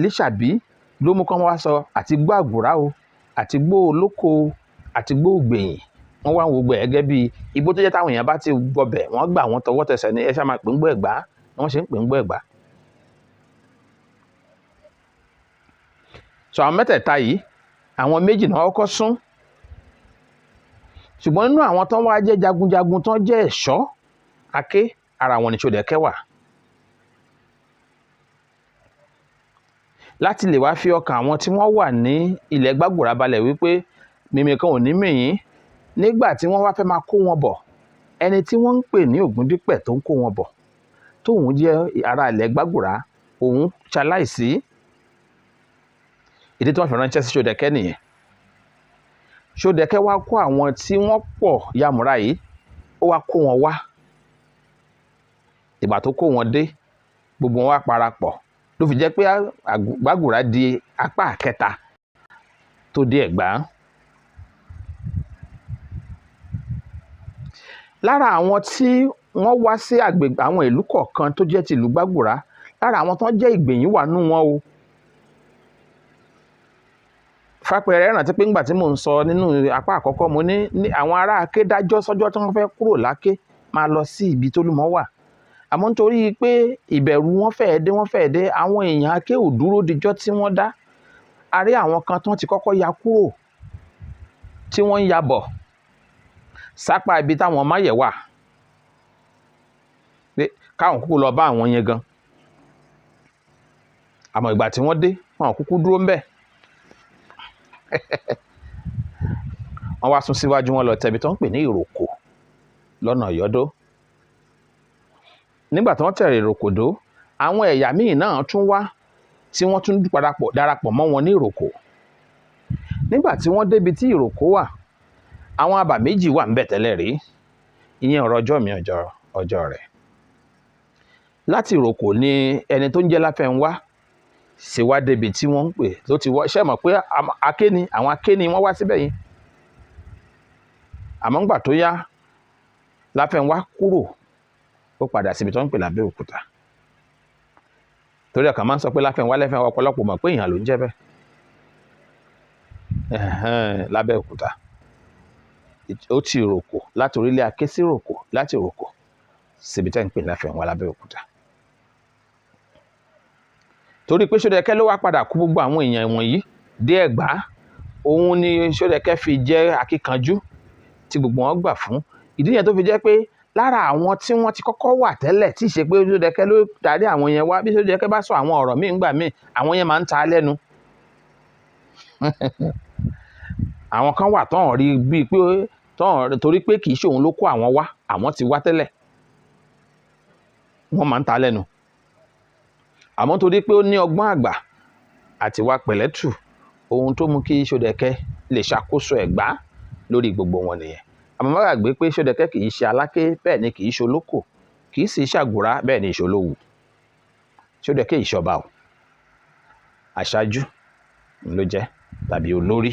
Líṣàbí ló mú kí wọ́n wá sọ àti gbó àgùrá o, àti gbó olóko o, àti gbó ògbèyìn. Wọ́n wá ń wo gbogbo ẹ̀ gẹ́gẹ́ bí igbó tó jẹ́ táwọn èèyàn bá ti gbọbẹ̀, wọ́n gbà wọ́n tọwọ́ tẹsẹ̀ ní ẹ ṣá máa pè ń gbó Ẹ̀gbá, ni wọ́n ṣe ń pè ń gbó Ẹ̀gbá. So àwọn mẹ́tẹ̀ẹ̀ta yìí, àwọn méjì náà kọ́kọ́ sún. Ṣùgbọ́n nínú àwọn tó wá jẹ́ jagunjagun tó jẹ́ ẹ̀ṣọ́ Aké, ara wọn ni Ṣódẹkẹ́ wà. Láti lè wá fi ọkàn àwọn tí wọ́n wà ní ilẹ̀ Gbàgùrá balẹ̀ wípé mímì kan ò ní mì yín, nígbà tí wọ́n wá fẹ́ máa kó wọn bọ̀, ẹni tí wọ́n ń pè ní Ògúndípẹ̀ tó ń kó wọn bọ̀, tóun jẹ́ ará ilẹ̀ Gbàgùrá, òun ṣaláìsí. Ìdí tí wọ́n fi ránṣẹ́ sí Ṣódẹkẹ́ nìyẹn. Ṣódẹkẹ́ wá kó àwọn tí wọ́n pọ̀ yàmúra yìí, ó wá kó wọn wá. Ìgbà tó kó wọn dé, gbogbo wọn wá parapọ̀ ló fi jẹ́ pé Gbàgùrá di apá kẹta tó dé Ẹ̀gbá. Lára àwọn tí wọ́n wá sí agbègbè àwọn ìlú kọ̀ọ̀kan tó jẹ́ ti ìlú Gbàgùrá, lára àwọn tó jẹ́ Ìgbẹ̀yìn wà nú wọn o. Fápẹẹrẹ rántí pé ńgbà tí mò ń sọ nínú apá àkọ́kọ́, mo ní àwọn ará Aké dájọ́ sọ́jọ́ tí wọ́n fẹ́ kúrò láké máa lọ sí ibi tólúmọ wà. Àmọ́ nítorí pé ìbẹ̀rù wọn fẹ́ẹ́ dé, wọ́n fẹ́ẹ́ dé, àwọn èèyàn Aké ò dúró dijọ́ tí wọ́n dá. A rí àwọn kan tí wọ́n ti kọ́kọ́ ya kúrò tí wọ́n ń ya bọ̀ sápá ibi táwọn Máyẹ̀ wà, pé káwọn kúkú lọ bá àwọn yẹn gan. Àmọ́ ìgbà tí wọ́n dé, wọn ò kúkú dúró ńbẹ̀. Wọ́n wá sún síwájú, wọn lọ tẹ̀bi tó ń pè ní Ìròkò lọ́nà Ọ̀yọ́dó. Nígbà tí wọ́n tẹ̀rẹ̀ Ìròkò dó, àwọn ẹ̀yà míì náà tún wá tí wọ́n tún darapọ̀ mọ́ wọn ní Ìròkò. Nígbà tí wọ́n débi tí Ìròkò wà, àwọn abà méjì wà ńbẹ̀ tẹ́lẹ̀ rí. Ìyẹn ọ̀rọ̀ ọjọ́ mi ọjọ́ rẹ̀. Láti Ìròkò ni ẹni tó ń jẹ́ Láfẹnwá ṣe wá débi tí wọ́n ń pè tó ti wọ́. Ṣé mọ̀ pé Aké ni, àwọn Aké ni wọ́n wá síbẹ̀ yẹn. Àmọ́ ńgbà tó yá, Láfẹnwá kúrò, ó padà síbi tó ń pè lábẹ́òkúta. Torí ọkàn máa ń sọ pé Láfẹnwá Láfẹnwá, ọ̀pọ̀lọpọ̀ mọ̀ pé èèyàn ló ń jẹ́ bẹ́ẹ̀. Lábẹ́òkúta. Ó ti Ìròkò láti orílẹ̀ Aké sí Ìròkò, láti Ìròkò síbi tẹ́ ń pè Láfẹnwá lábẹ́òkúta. Torí pé Ṣódẹkẹ́ ló wá padà kó gbogbo àwọn èèyàn wọ̀nyí dé Ẹ̀gbá, òun ni Ṣódẹkẹ́ fi jẹ́ akíkanjú tí gbogbo wọn gbà fún. Ìdí yẹn tó fi jẹ́ pé lára àwọn tí wọ́n ti kọ́kọ́ wà tẹ́lẹ̀ tí ì ṣe pé Ṣódẹkẹ́ ló darí àwọn yẹn wá, bí Ṣódẹkẹ́ bá sọ àwọn ọ̀rọ̀ míì ńgbà míì, àwọn yẹn máa ń ta lẹ́nu. Àwọn kan wà tán rí bíi pé tán torí pé kì í ṣe òun ló kó àwọn wá, àwọn ti wá tẹ́lẹ̀, wọ́n máa ń ta lẹ́nu. Àmọ́ torí pé ó ní ọgbọ́n àgbà àti wá pẹ̀lẹ́tù, ohun tó mú kí Ṣódẹkẹ́ lè ṣàkóso Ẹ̀gbá lórí gbogbo wọn nìyẹn. Àmọ́ má gbàgbé pé Ṣódẹkẹ́ kì í ṣe Aláké, bẹ́ẹ̀ ni kì í ṣe olóko, kì í sì ṣàgùrá, bẹ́ẹ̀ ni ìṣolówù. Ṣódẹkẹ́ ìṣọba o, aṣáájú ló jẹ́ tàbí olórí.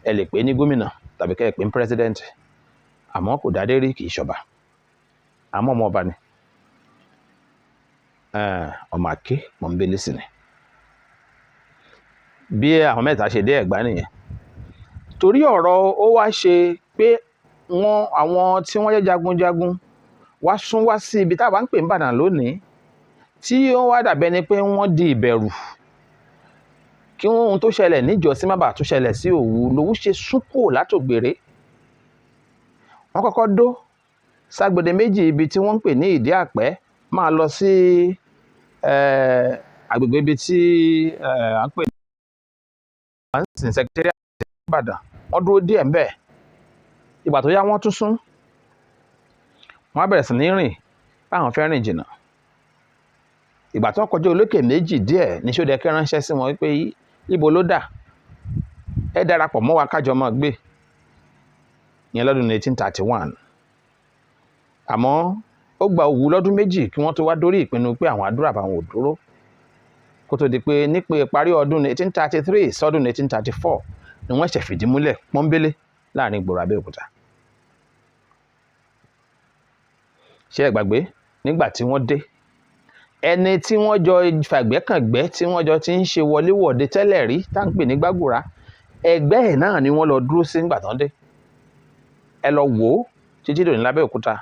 Ẹ lè pè é ní gómìnà tàbí kẹ́ ẹ pè é ní pírẹsidẹ́ǹtì, àmọ́ kò dádé rí, kì í ṣọba. Àmọ́ ọmọ ọba ni, ọmọ àké pọ̀nbélé sì ni. Bí àwọn mẹ́ta ṣe dé Ẹ̀gbá nìyẹn. Torí ọ̀rọ̀ ó wá ṣe pé wọ́n àwọn tí wọ́n jẹ́ jagunjagun wá sún wá sí ibi táwa ń pè ní Ìbàdàn lónìí, tí ó wá dàbẹ́ ni pé wọ́n di ìbẹ̀rù kí ohun tó ṣẹlẹ̀ níjọ́sí má bàa tún ṣẹlẹ̀ sí Òwu, lòun ṣe sún kúrò látògbèrè. Wọ́n kọ́kọ́ dó ságbede méjì ibi tí wọ́n ń pè ní Ìdí Àpẹ́, máa lọ sí agbègbè ibi tí à ń pè ní Secretariat Ìbàdàn. Wọ́n dúró díẹ̀ ńbẹ̀. Ìgbà tó yá wọ́n tún sún, wọ́n á bẹ̀rẹ̀ sí ní rìn báwọn fẹ́ rìn jìnnà. Ìgbà tó kọjá olókè méjì díẹ̀ ní Ṣódẹkẹ́ ránṣẹ́ sí wọn wípé ibo ló dà, ẹ darapọ̀ mọ́ wa kájọ máa gbé. Ìyẹn lọ́dún 1831. Àmọ́ ó gba Òwu lọ́dún méjì kí wọ́n tó wá dórí ìpinnu pé àwọn àdúrà báwọn ò dúró, kó tó di pé nípe ìparí ọdún 1833 sọ́dún 1834 ni wọ́n ṣẹ̀ fìdí múlẹ̀ pọ́nbélé láàrin ìgboro Abẹ́òkúta. Ṣé ẹ gbàgbé nígbà tí wọ́n dé, ẹni tí wọ́n jọ fàgbẹ́kàngbẹ́ tí wọ́n jọ ti ń ṣe wọléwọ̀de tẹ́lẹ̀ rí tá ń pè ní Gbàgùrà, ẹgbẹ́ ẹ̀ náà ni wọ́n lọ dúró sí nígbà tán dé. Ẹ lọ wò ó títí dòní lábẹ́òkúta,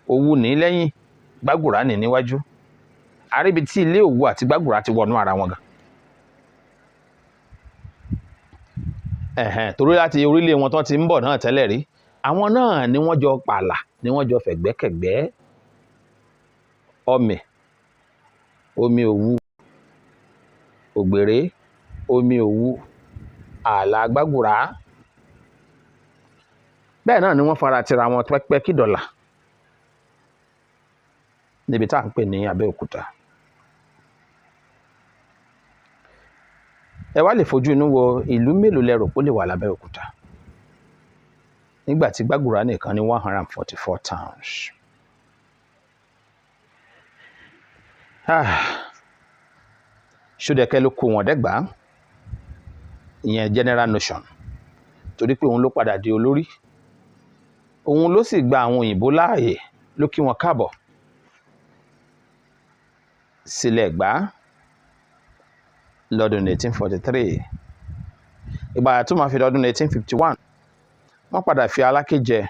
Òwu ní lẹ́yìn, Gbàgùrà ní níwájú. Àríbi tí ilé Òwu àti Gbàgùrà ti wọnú ara wọn gan. Ẹ̀hẹ̀n, torí láti orílẹ̀ wọn tán ti ń bọ̀ náà tẹ́lẹ̀ rí, àwọn náà ni wọ́n jọ pààlà, ni wọ́n jọ fẹ̀gbẹ́kẹ̀gbẹ́. Ọmì, omi Òwu, Ògbèré, omi Òwu, ààlà Gbàgùrà. Bẹ́ẹ̀ náà ni wọ́n fara tira wọn pẹ́pẹ́ kí dọ̀là níbi tá à ń pè ní Abẹ́òkúta. Ẹ wá lè fojú inú wo ìlú mélòó lẹ rò pé ó lè wà lábẹ́òkúta nígbà tí Gbàgùrà nìkan ní 144 towns. Ṣódẹkẹ́ ló kó wọn dẹ́gbàá, ìyẹn general notion, torí pé òun ló padà di olórí, òun ló sì gba àwọn òyìnbó láàyè, ló kí wọn káàbọ̀ sílẹ̀ Ẹ̀gbá lọ́dún 1843. Ìgbà tó máa fi lọ́dún 1851, wọ́n padà fi Aláké jẹ.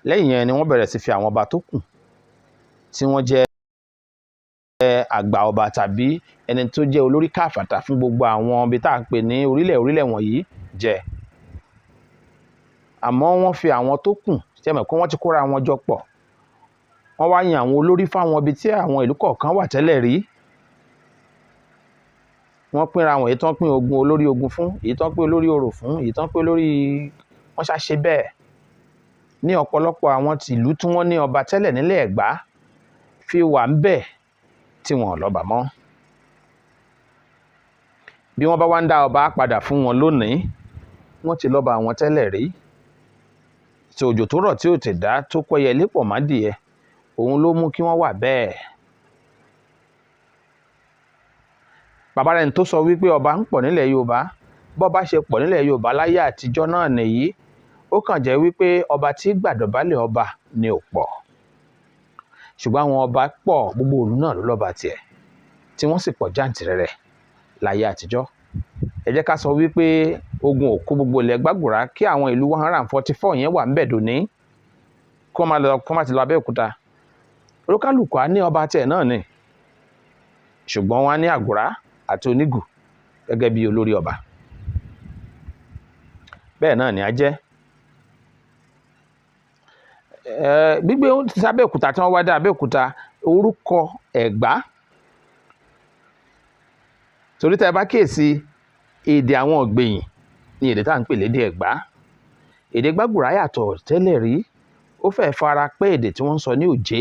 Lẹ́yìn yẹn ni wọ́n bẹ̀rẹ̀ sí fi àwọn ọba tó kù tí wọ́n jẹ́ àgbà ọba tàbí ẹni tó jẹ́ olórí káfàtà fún gbogbo àwọn ibi tá à ń pè ní orílẹ̀ orílẹ̀ wọ̀nyí jẹ. Àmọ́ wọ́n fi àwọn tó kù, ṣe mọ̀ pé wọ́n ti kóra wọn jọ pọ̀, wọ́n wá yan àwọn olórí fáwọn ibi tí àwọn ìlú kọ̀ọ̀kan wà tẹ́lẹ̀ rí. Wọ́n pínra wọn, èyí tó ń pín ogun olórí ogun fún, èyí tó ń pín olórí orò fún, èyí tó ń pín olórí, wọ́n ṣàṣe bẹ́ẹ̀. Ní ọ̀pọ̀lọpọ̀ àwọn tìlú tí wọ́n ní ọba tẹ́lẹ̀ nílẹ̀ Ẹ̀gbá fi wà ń bẹ̀ tí wọn ò lọ́ba mọ́. Bí wọ́n bá wá ń dá ọba padà fún wọn lónìí, wọ́n ti lọ́ba àwọn tẹ́lẹ̀ rí. Tí òjò tó rọ̀ tí ò tè dá tó kọ́yẹ lépọ̀ má dìẹ, òun ló mú kí wọ́n wà bẹ́ẹ̀. Bàbá rẹ̀ tó sọ wípé ọba ń pọ̀ nílẹ̀ Yorùbá, bọ́ba ṣe pọ̀ nílẹ̀ Yorùbá láyé àtijọ́ náà nìyí, ó kàn jẹ́ wípé ọba tí gbàdọ̀bálẹ̀ ọba ni ò pọ̀. Ṣùgbọ́n àwọn ọba pọ̀, gbogbo ìlú náà ló lọ́ba tiẹ̀, tí wọ́n sì pọ̀ jàǹtìrẹrẹ láyé àtijọ́. Ẹ jẹ́ ká sọ wípé ogun ò kó gbogbo ilẹ̀ Gbàgùrà kí àwọn ìlú 144 yẹn wà ńbẹ̀ dòní, kó má ti lọ Abẹ́òkúta. Olúkálùkù á ní ọba tiẹ̀ náà ni. Ṣùgbọ́n wọ́n á ní Àgùrá àti Onígù gẹ́gẹ́ bí olórí ọba. Bẹ́ẹ̀ náà ni a jẹ́. Gbígbé sábẹ́òkúta tí wọ́n wá dé Abẹ́òkúta, orúkọ Ẹ̀gbá, torí tẹ́ ẹ bá kíyèsí èdè àwọn Ọ̀gbẹ̀yìn ní èdè tá à ń pè lédè Ẹ̀gbá. Èdè Gbàgùrá yàtọ̀ tẹ́lẹ̀ rí, ó fẹ́ fara pẹ́ èdè tí wọ́n ń sọ ní Òjé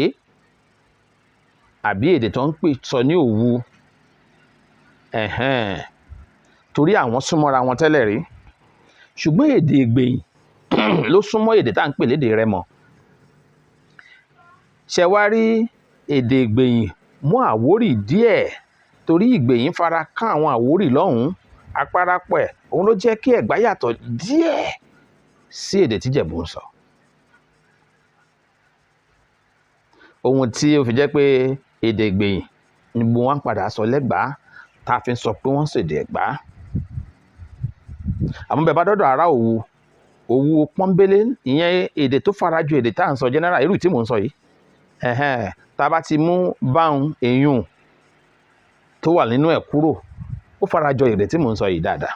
àbí èdè tó ń pè sọ ní Òwu. Torí àwọn súnmọ́ra wọn tẹ́lẹ̀ rí, ṣùgbọ́n èdè Ìgbẹ̀yìn ló súnmọ́ èdè tá à ń pè lédè Rẹ́mọ. Ṣẹ wá rí èdè Ìgbẹ̀yìn mú Àwórì díẹ̀, torí Ìgbẹ̀yìn fara kán àwọn Àwórì lọ́hùn-ún, àparapọ̀ ẹ̀ òun ló jẹ́ kí Ẹ̀gbá yàtọ̀ díẹ̀ sí èdè tí Ìjẹ̀bú ń sọ. Ohun tí ó fi jẹ́ pé èdè Ìgbẹ̀yìn ni gbogbo wọn padà sọ lẹ́gbàá, tá a fi ń sọ pé wọ́n ń ṣèdè Ẹ̀gbá. Àmọ́ bẹ́ẹ̀ bá dọ́dọ̀ ará Òwu, Òwu pọ́nbélé, ìyẹn èdè tó farajọ èdè tá à ń sọ general, irú tí mò ń sọ yìí. Tá a bá ti mú báun èyún tó wà nínú ẹ̀ kúrò, ó farajọ èdè tí mò ń sọ yìí dáadáa.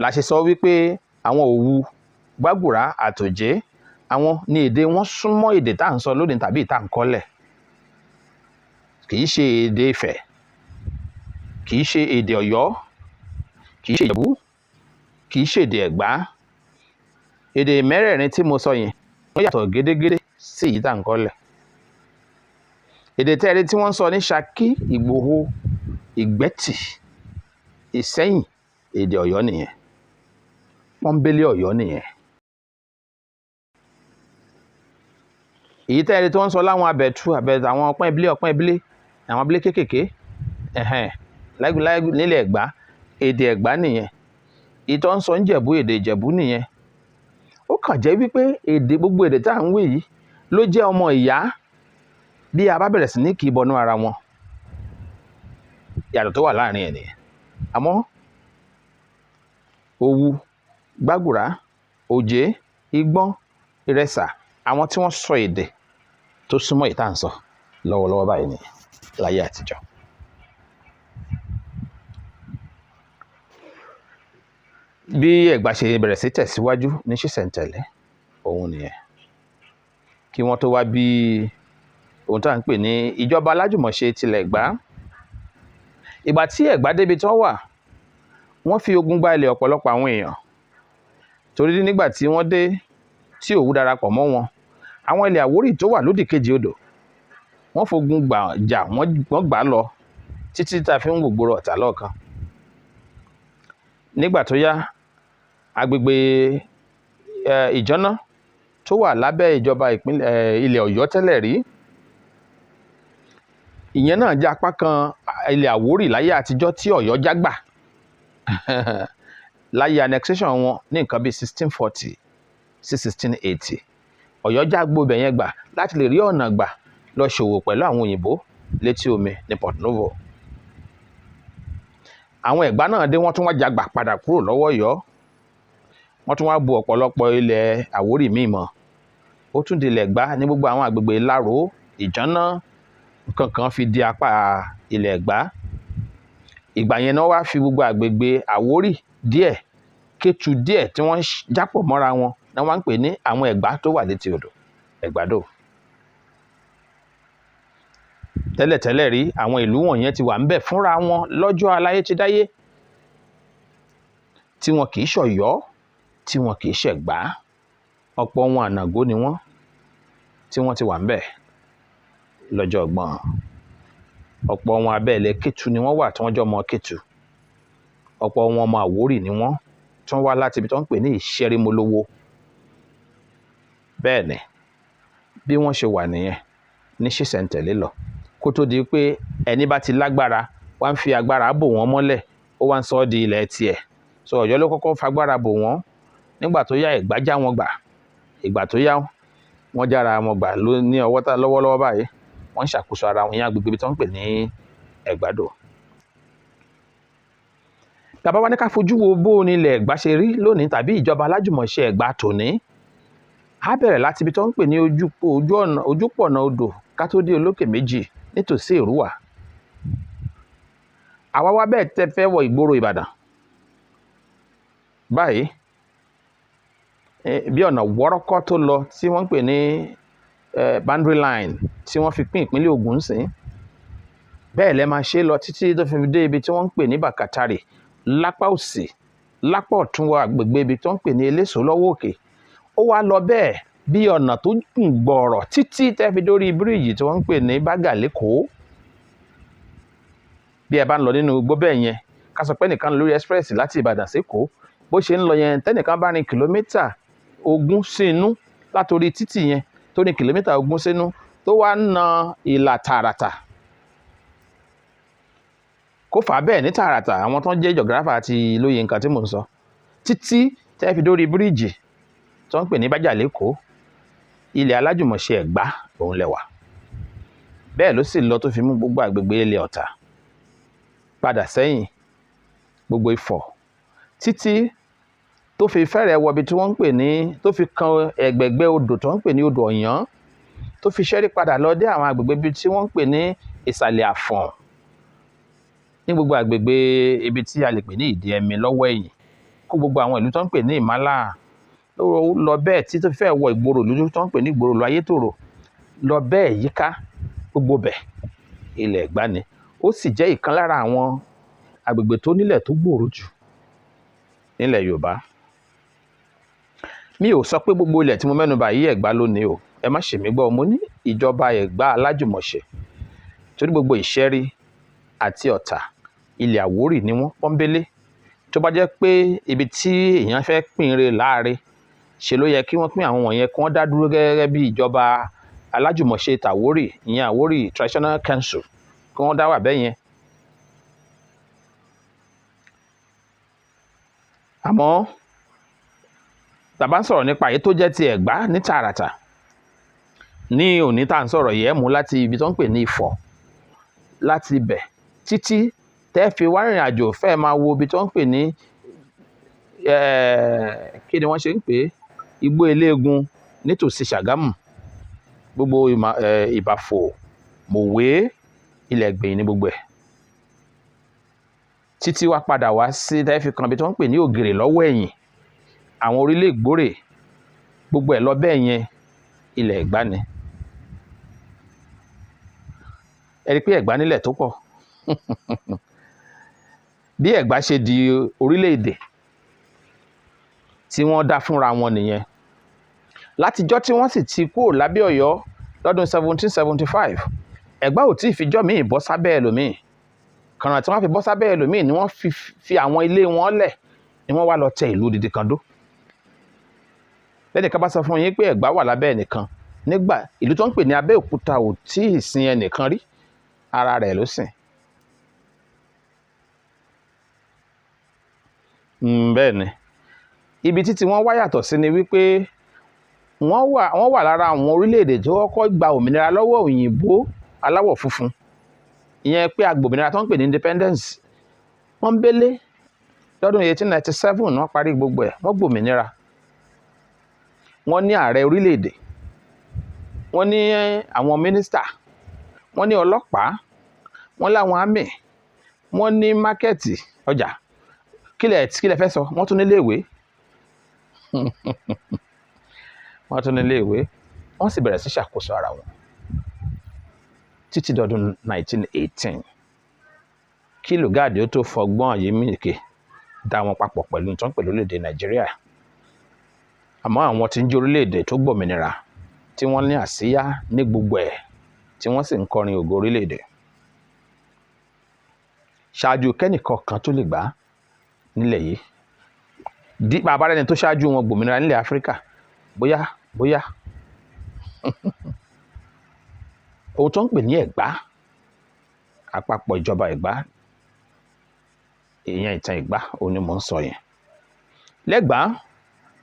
La ṣe sọ wípé àwọn Òwu, Gbàgùrá àtòjé, àwọn ní èdè wọn súnmọ́ èdè tá à ń sọ lónìí tàbí tá à ń kọ́lẹ̀. Kì í ṣe èdè Ifẹ̀, kì í ṣe èdè Ọ̀yọ́, kì í ṣe Ìjẹ̀bú, kì í ṣe èdè Ẹ̀gbá. Èdè mẹ́rẹ̀ẹ̀rin tí mo sọ yẹn wọ́n yàtọ̀ gédégédé sí èyí tá à ń kọ́lẹ̀. Èdè tẹ́ẹ̀rí tí wọ́n ń sọ ní Ṣakí, Ìgbòho, Ìgbẹ́tì, Ìsẹ́yìn, èdè Ọ̀yọ́ nìyẹn, pọ́nbélé Ọ̀yọ́ nìyẹn. Èyí tẹ́ẹ̀rí tí wọ́n ń sọ láwọn Abẹ̀tú, Abẹ̀tú, àwọn ọpọ́n ìbílé, ọpọ́n ìbílé, àwọn abúlé kéékèèké, nílẹ̀ Ẹ̀gbá, èdè Ẹ̀gbá nìyẹn. Èyí tó ń sọ ń Jẹ̀bú, èdè Ìjẹ̀bú nìyẹn. Ó kàn jẹ́ wípé èdè, gbogbo èdè tá à ń wí yìí ló jẹ́ ọmọ ìyá bí a bá bẹ̀rẹ̀ sí ní kì í bọnú ara wọn. Ìyàtọ̀ tó wà láàrin ẹ̀ nìyẹn. Àmọ́ Òwu, Gbàgùrá, Òjé, Ìgbọ́n, Ìrẹsà, àwọn tí wọ́n sọ èdè tó súnmọ́ èyí tá à ń sọ lọ́wọ́lọ́wọ́ báyìí nìyẹn láyé àtijọ́. Bí Ẹ̀gbá ṣe bẹ̀rẹ̀ sí tẹ̀síwájú ní ṣísẹ̀ntẹ̀lé òun nìyẹn, kí wọ́n tó wá bí ohun tá à ń pè ní ìjọba alájùmọ̀ṣe tilẹ̀ Ẹ̀gbá. Ìgbà tí Ẹ̀gbá débi tí wọ́n wà, wọ́n fi ogun gba ilẹ̀ ọ̀pọ̀lọpọ̀ àwọn èèyàn, torí nígbà tí wọ́n dé tí Òwu darapọ̀ mọ́ wọn, àwọn ilẹ̀ Àwórì tó wà lódì kejì odò wọ́n fogun gbà jà, wọ́n gbà lọ títí tá a fi ń wògbòrò Ọ̀tà lọ́ọ̀kan. Nígbà tó yá, agbègbè Ìjọ́ná tó wà lábẹ́ ìjọba ìpínlẹ̀ ilẹ̀ Ọ̀yọ́ tẹ́lẹ̀ rí, ìyẹn náà jẹ́ apá kan ilẹ̀ Àwórì láyé àtijọ́ tí Ọ̀yọ́ jágbà láyé annexation wọn ní nǹkan bíi 1640 sí 1680. Ọ̀yọ́ jágbó ibẹ̀ yẹn gbà láti lè rí ọ̀nà gbà lọ ṣòwò pẹ̀lú àwọn òyìnbó létí omi ní Port Novo. Àwọn Ẹ̀gbá náà dé, wọ́n tún wá jagbà padà kúrò lọ́wọ́ Ọ̀yọ́, wọ́n tún wá bu ọ̀pọ̀lọpọ̀ ilẹ̀ Àwórì míì mọ́. Ó tún di ilẹ̀ Ẹ̀gbá ní gbogbo àwọn àgbègbè Ìlaró, Ìjọ́ná, nǹkan kan fi di apá ilẹ̀ Ẹ̀gbá. Ìgbà yẹn náà wá fi gbogbo àgbègbè Àwórì díẹ̀, Kétu díẹ̀ tí wọ́n jápọ̀ mọ́ra wọn náà wá ń pè ní àwọn Ẹ̀gbá tó wà létí odò, Ẹ̀gbádò. Tẹ́lẹ̀tẹ́lẹ̀ rí, àwọn ìlú wọ̀nyẹn ti wà ń bẹ̀ fúnra wọn lọ́jọ́ aláyé ti dáyé, tí wọn kì í ṣọ̀yọ́, tí wọn kì í ṣẹ̀gbá. Ọ̀pọ̀ wọn ànàgó ni wọ́n, tí wọ́n ti wà ń bẹ̀ lọ́jọ́ ọgbọ̀n. Ọ̀pọ̀ wọn abẹ́ ilẹ̀ Kétu ni wọ́n wà tí wọ́n jọ ọmọ Kétu. Ọ̀pọ̀ wọn ọmọ Àwórì ni wọ́n, tí wọ́n wá láti ibi tí wọ́n ń pè ní Ìṣẹ́rímolówó. Bẹ́ẹ̀ ni bí wọ́n ṣe wà nìyẹn ní ṣísẹ̀ntẹ̀lé lọ, kó tó di pé ẹni bá ti lágbára wá ń fi agbára bò wọ́n mọ́lẹ̀, ó wá ń sọ ọ́ di ilẹ̀ tiẹ̀. So Ọ̀yọ́ ló kọ́kọ́ fagbára bò wọ́n. Nígbà tó yá, Ẹ̀gbá já wọn gbà. Ìgbà tó yá, wọ́n jára wọn gbà ló ní ọwọ́ tá lọ́wọ́lọ́wọ́ báyìí. Wọ́n ń ṣàkóso ara wọn ní agbègbè ibi tí wọ́n ń pè ní Ẹ̀gbádò. Bàbá wa ní ká fojú wo bó ní ilẹ̀ Ẹ̀gbá ṣe rí lónìí tàbí ìjọba alájùmọ̀ṣe Ẹ̀gbá tòní. Á bẹ̀rẹ̀ láti ibi tí wọ́n ń pè ní ojúpọ̀nà odò ká tó dé Olókè Méjì nítòsí Èrúwà. Àwa wá bẹ́ẹ̀ tẹ́ fẹ́ wọ ìgboro Ìbàdàn báyìí, bí ọ̀nà wọ́rọ́kọ́ tó lọ tí wọ́n ń pè ní boundary line tí wọ́n fi pín ìpínlẹ̀ Ògùn sí, bẹ́ẹ̀ lẹ́ máa ṣe lọ títí tó fi dé ibi tí wọ́n ń pè ní Bàkàtàrì lápá òsì, lápá ọ̀tún wọ àgbègbè ibi tí wọ́n ń pè ní Eléso lọ́wọ́ òkè. Ó wá lọ bẹ́ẹ̀ bí ọ̀nà tó gùn gbọ̀ọ̀rọ̀ títí tẹ́ fi dórí bíríìjì tí wọ́n ń pè ní Bágà lẹ́kọ̀ọ́. Bí ẹ bá ń lọ nínú igbó bẹ́ẹ̀ yẹn, ká sọ pé nìkan lórí express láti Ìbàdàn sékòó, bó ṣe ń lọ yẹn, tẹ́nìkan bá rin kìlómítà 20 sínú látòrí títì yẹn, tó ní kìlómítà 20 sínú, tó wá ń na ìlà tààràtà, kó fà á bẹ́ẹ̀ ní tààràtà, àwọn tó ń jẹ́ geographer àti lóye nǹkan tí mò ń sọ, títí tẹ́ fi dórí bíríìjì tó ń pè ní Bájà lẹ́kọ̀ọ́, ilẹ̀ alájùmọ̀ṣe Ẹ̀gbá òun lẹ̀wà. Bẹ́ẹ̀ ló sì lọ tó fi mú gbogbo àgbègbè ilẹ̀ Ọ̀tà padà sẹ́yìn, gbogbo Ifọ̀, títí tó fi fẹ́rẹ̀ wọ ibi tí wọ́n ń pè ní, tó fi kan ẹ̀gbẹ̀gbẹ́ odò tó ń pè ní odò Ọ̀yán, tó fi ṣẹ́rí padà lọ dé àwọn àgbègbè ibi tí wọ́n ń pè ní Ìsàlẹ̀ Àfọ̀n, ní gbogbo àgbègbè ibi tí a lè pè ní Ìdí Ẹmi lọ́wọ́ ẹ̀yìn, kó gbogbo àwọn ìlú tó ń pè ní Ìmálà lọ bẹ́ẹ̀ tí tó fi fẹ́ wọ ìgboro ìlú tó ń pè ní ìgboro ìlú Ayétòrò lọ bẹ́ẹ̀ yíká gbogbo bẹ̀ ilẹ̀ Ẹ̀gbá ni. Ó sì jẹ́ ìkan lára àwọn agbègbè tó nílẹ̀ tó gbòòrò jù nílẹ̀ Yorùbá. Mi ò sọ pé gbogbo ilẹ̀ tí mo mẹ́nu bà yí Ẹ̀gbá lónìí o, ẹ má ṣe mí gbọ́, mo ní ìjọba Ẹ̀gbá alájùmọ̀ṣe, torí gbogbo Ìṣẹ́rí àti Ọ̀tà ilẹ̀ Àwórì ni wọ́n pọ́nbélé. Tó bá jẹ́ pé ibi tí èèyàn fẹ́ pín re láre ṣe ló yẹ kí wọ́n pín àwọn wọ̀nyẹn, kí wọ́n dá dúró gẹ́gẹ́ bí ìjọba alájùmọ̀ṣe tàwórì, ìyẹn Àwórì Traditional Council, kí wọ́n dá wà bẹ́ẹ̀ yẹn. Àmọ́ tàbá ń sọ̀rọ̀ nípa èyí tó jẹ́ ti Ẹ̀gbá ní tààràtà ní òní tá à ń sọ̀rọ̀ yìí, ẹ̀ mú láti ibi tó ń pè ní Ifọ̀, láti ibẹ̀ títí tẹ́ fi wá rìnrìn àjò fẹ́ máa wo ibi tó ń pè ní kí ni wọ́n ṣe ń pè é, Igbó Eléegun nítòsí Ṣàgámù, gbogbo Ìbàfò, Mòwe, ilẹ̀ Ẹ̀gbẹ̀yìn ní gbogbo ẹ̀, títí wá padà wá sí tẹ́ fi kan ibi tó ń pè ní Ògèrè lọ́wọ́ ẹ̀yìn, àwọn orílẹ̀ Ìgbórè, gbogbo ẹ̀ lọ bẹ́ẹ̀ yẹn ilẹ̀ Ẹ̀gbá ni. Ẹ rí i pé Ẹ̀gbá nílẹ̀ tó pọ̀. Bí Ẹ̀gbá ṣe di orílẹ̀-èdè tí wọ́n dá fúnra wọn nìyẹn. Látijọ́ tí wọ́n sì ti kúrò lábẹ́ Ọ̀yọ́ lọ́dún 1775, Ẹ̀gbá ò tí ì fijọ́ míì bọ́ sábẹ́ ẹlòmíì. Kànáà tí wọ́n fi bọ́ sábẹ́ ẹlòmíì ni wọ́n fi àwọn ilé wọn lẹ̀, ni wọ́n wá lọ tẹ ìlú odidi kan dó. Lẹ́nìkan bá sọ fún yín pé Ẹ̀gbá wà lábẹ́ ẹnìkan, nígbà ìlú tó ń pè ní Abẹ́òkúta ò tí ì sin ẹnìkan rí, ara rẹ̀ ló sìn. Bẹ́ẹ̀ ni, ibi títí wọ́n wá yàtọ̀ sí ni wípé wọ́n wà lára àwọn orílẹ̀-èdè tó kọ́kọ́ gba òmìnira lọ́wọ́ òyìnbó aláwọ̀ funfun, ìyẹn pé agbòmìnira tó ń pè ní independence. Wọ́n bélé lọ́dún 1897, wọ́n parí gbogbo ẹ̀, wọ́n gbòmìnira. Wọ́n ní ààrẹ orílẹ̀-èdè, wọ́n ní àwọn mínísítà, wọ́n ní ọlọ́pàá, wọ́n láwọn àmì, wọ́n ní mákẹ́ẹ̀tì ọjà. Kílẹ̀ fẹ́ sọ, wọ́n tún ní iléèwé. Wọ́n tún ní iléèwé, wọ́n sì bẹ̀rẹ̀ sí ṣàkóso ara wọn títí dọdún 1918 kí Lugard ó tó fọgbọ́n Ayémíkè dá wọn papọ̀ pẹ̀lú tó ń pẹ̀lú orílẹ̀-èdè Nàìjíríà. Àmọ́ àwọn tí ń jẹ́ orílẹ̀-èdè tó gbòmìnira tí wọ́n ní àsíá ní gbogbo ẹ̀, tí wọ́n sì ń kọrin ògo orílẹ̀-èdè ṣáájú kẹ́nìkan kan tó lè gbà nílẹ̀ yìí. Bàbá rẹ̀ ni tó ṣáájú wọn gbòmìnira nílẹ̀ Áfíríkà, bóyá bóyá ohun tó ń pè ní Ẹ̀gbá, àpapọ̀ ìjọba Ẹ̀gbá, ìyẹn ìtàn Ẹ̀gbá òun ni mò ń sọ yẹn. Lẹ́gbàá,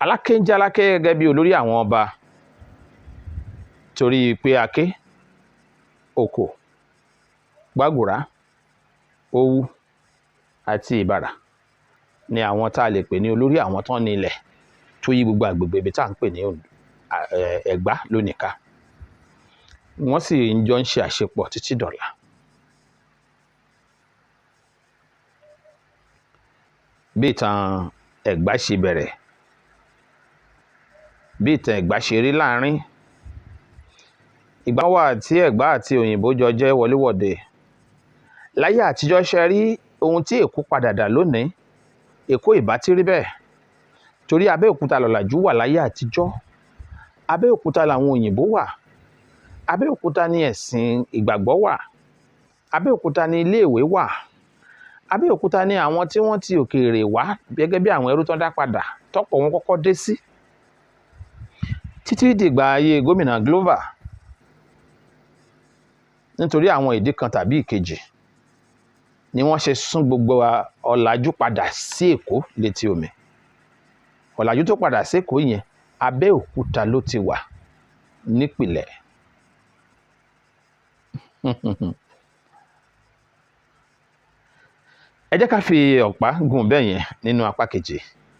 Aláké ń jẹ́ Aláké gẹ́gẹ́ bí olórí àwọn ọba, torí pé Aké, Òkò, Gbàgùrá, Òwu àti Ìbàrà ni àwọn tá a lè pè ní olórí àwọn tán ní ilẹ̀ tó yí gbogbo àgbègbè ibi tá à ń pè ní Ẹ̀gbá lónìí ká. Wọ́n sì ń jọ ń ṣe àṣepọ̀ títí dọ̀la. Bí ìtàn Ẹ̀gbá ṣe bẹ̀rẹ̀, bí ìtàn Ẹ̀gbá ṣe rí láàrin ìgbà wà tí Ẹ̀gbá àti òyìnbó jọ jẹ́ wọléwọ̀de láyé àtijọ́. Ṣe rí ohun tí Èkó padà dà lónìí? Èkó ìbá ti rí bẹ́ẹ̀, torí Abẹ́òkúta lọ̀làjú wà láyé àtijọ́. Abẹ́òkúta làwọn òyìnbó wà, Abẹ́òkúta ní ẹ̀sìn ìgbàgbọ́ wà, Abẹ́òkúta ní iléèwé wà, Abẹ́òkúta ní àwọn tí wọ́n ti òkèèrè wá gẹ́gẹ́ bí àwọn ẹrú tán dá padà tọ́pọ̀ wọn kọ́kọ́ dé sí, títí dìgbà ayé gómìnà Glover. Nítorí àwọn ìdí kan tàbí ìkejì ni wọ́n ṣe sún gbogbo ọ̀làjú padà sí Èkó létí omi. Ọ̀làjú tó padà sí Èkó yẹn, Abẹ́òkúta ló ti wà nípìlẹ̀. Ẹ jẹ́ ká fi ọ̀pá gùn bẹ́ẹ̀ yẹn nínú apá kejì,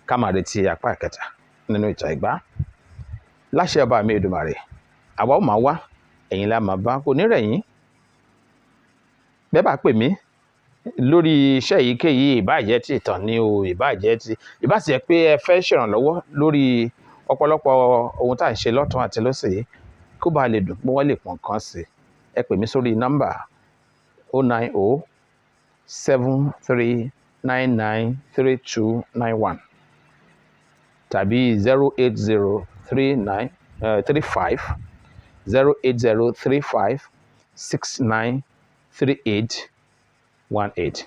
ká máa retí apá kẹta nínú ìtàn Ẹ̀gbá. Láṣẹ ọba mi Èdùmàrè, àwa ó máa wá, ẹ̀yin la máa bá, kò ní rẹ̀ yín. Bẹ́ẹ̀ bá pè mí lórí iṣẹ́ èyíkéyìí, ìbáàjẹ́ ti ìtàn ni o, ìbáàjẹ́ ti ìbá sì jẹ́ pé ẹ fẹ́ ṣèrànlọ́wọ́ lórí ọ̀pọ̀lọpọ̀ ohun tá à ń ṣe lọ́tún àti lósì yìí, kó bá lè dùn pé wọ́n lè pọ̀ nǹkan sí, ẹ pè mí sórí nọ́mbà 090 73 99 3291 tàbí 080 39 35 080 35 69 38 18.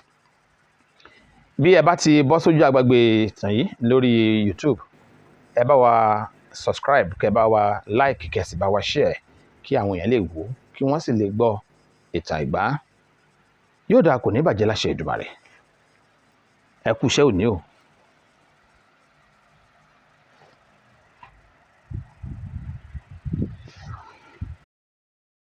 Bí ẹ bá ti bọ́ sójú agbègbè ìtàn yìí lórí YouTube, ẹ bá wa subscribe, kẹ bá wa like, kẹ sì bá wa share, kí àwọn èèyàn lè wò, kí wọ́n sì lè gbọ́ ìtàn Ẹ̀gbá. Yóò dáa, kò ní bàjẹ́ láṣẹ Èdùmàrè. Ẹ kú iṣẹ́ òní o.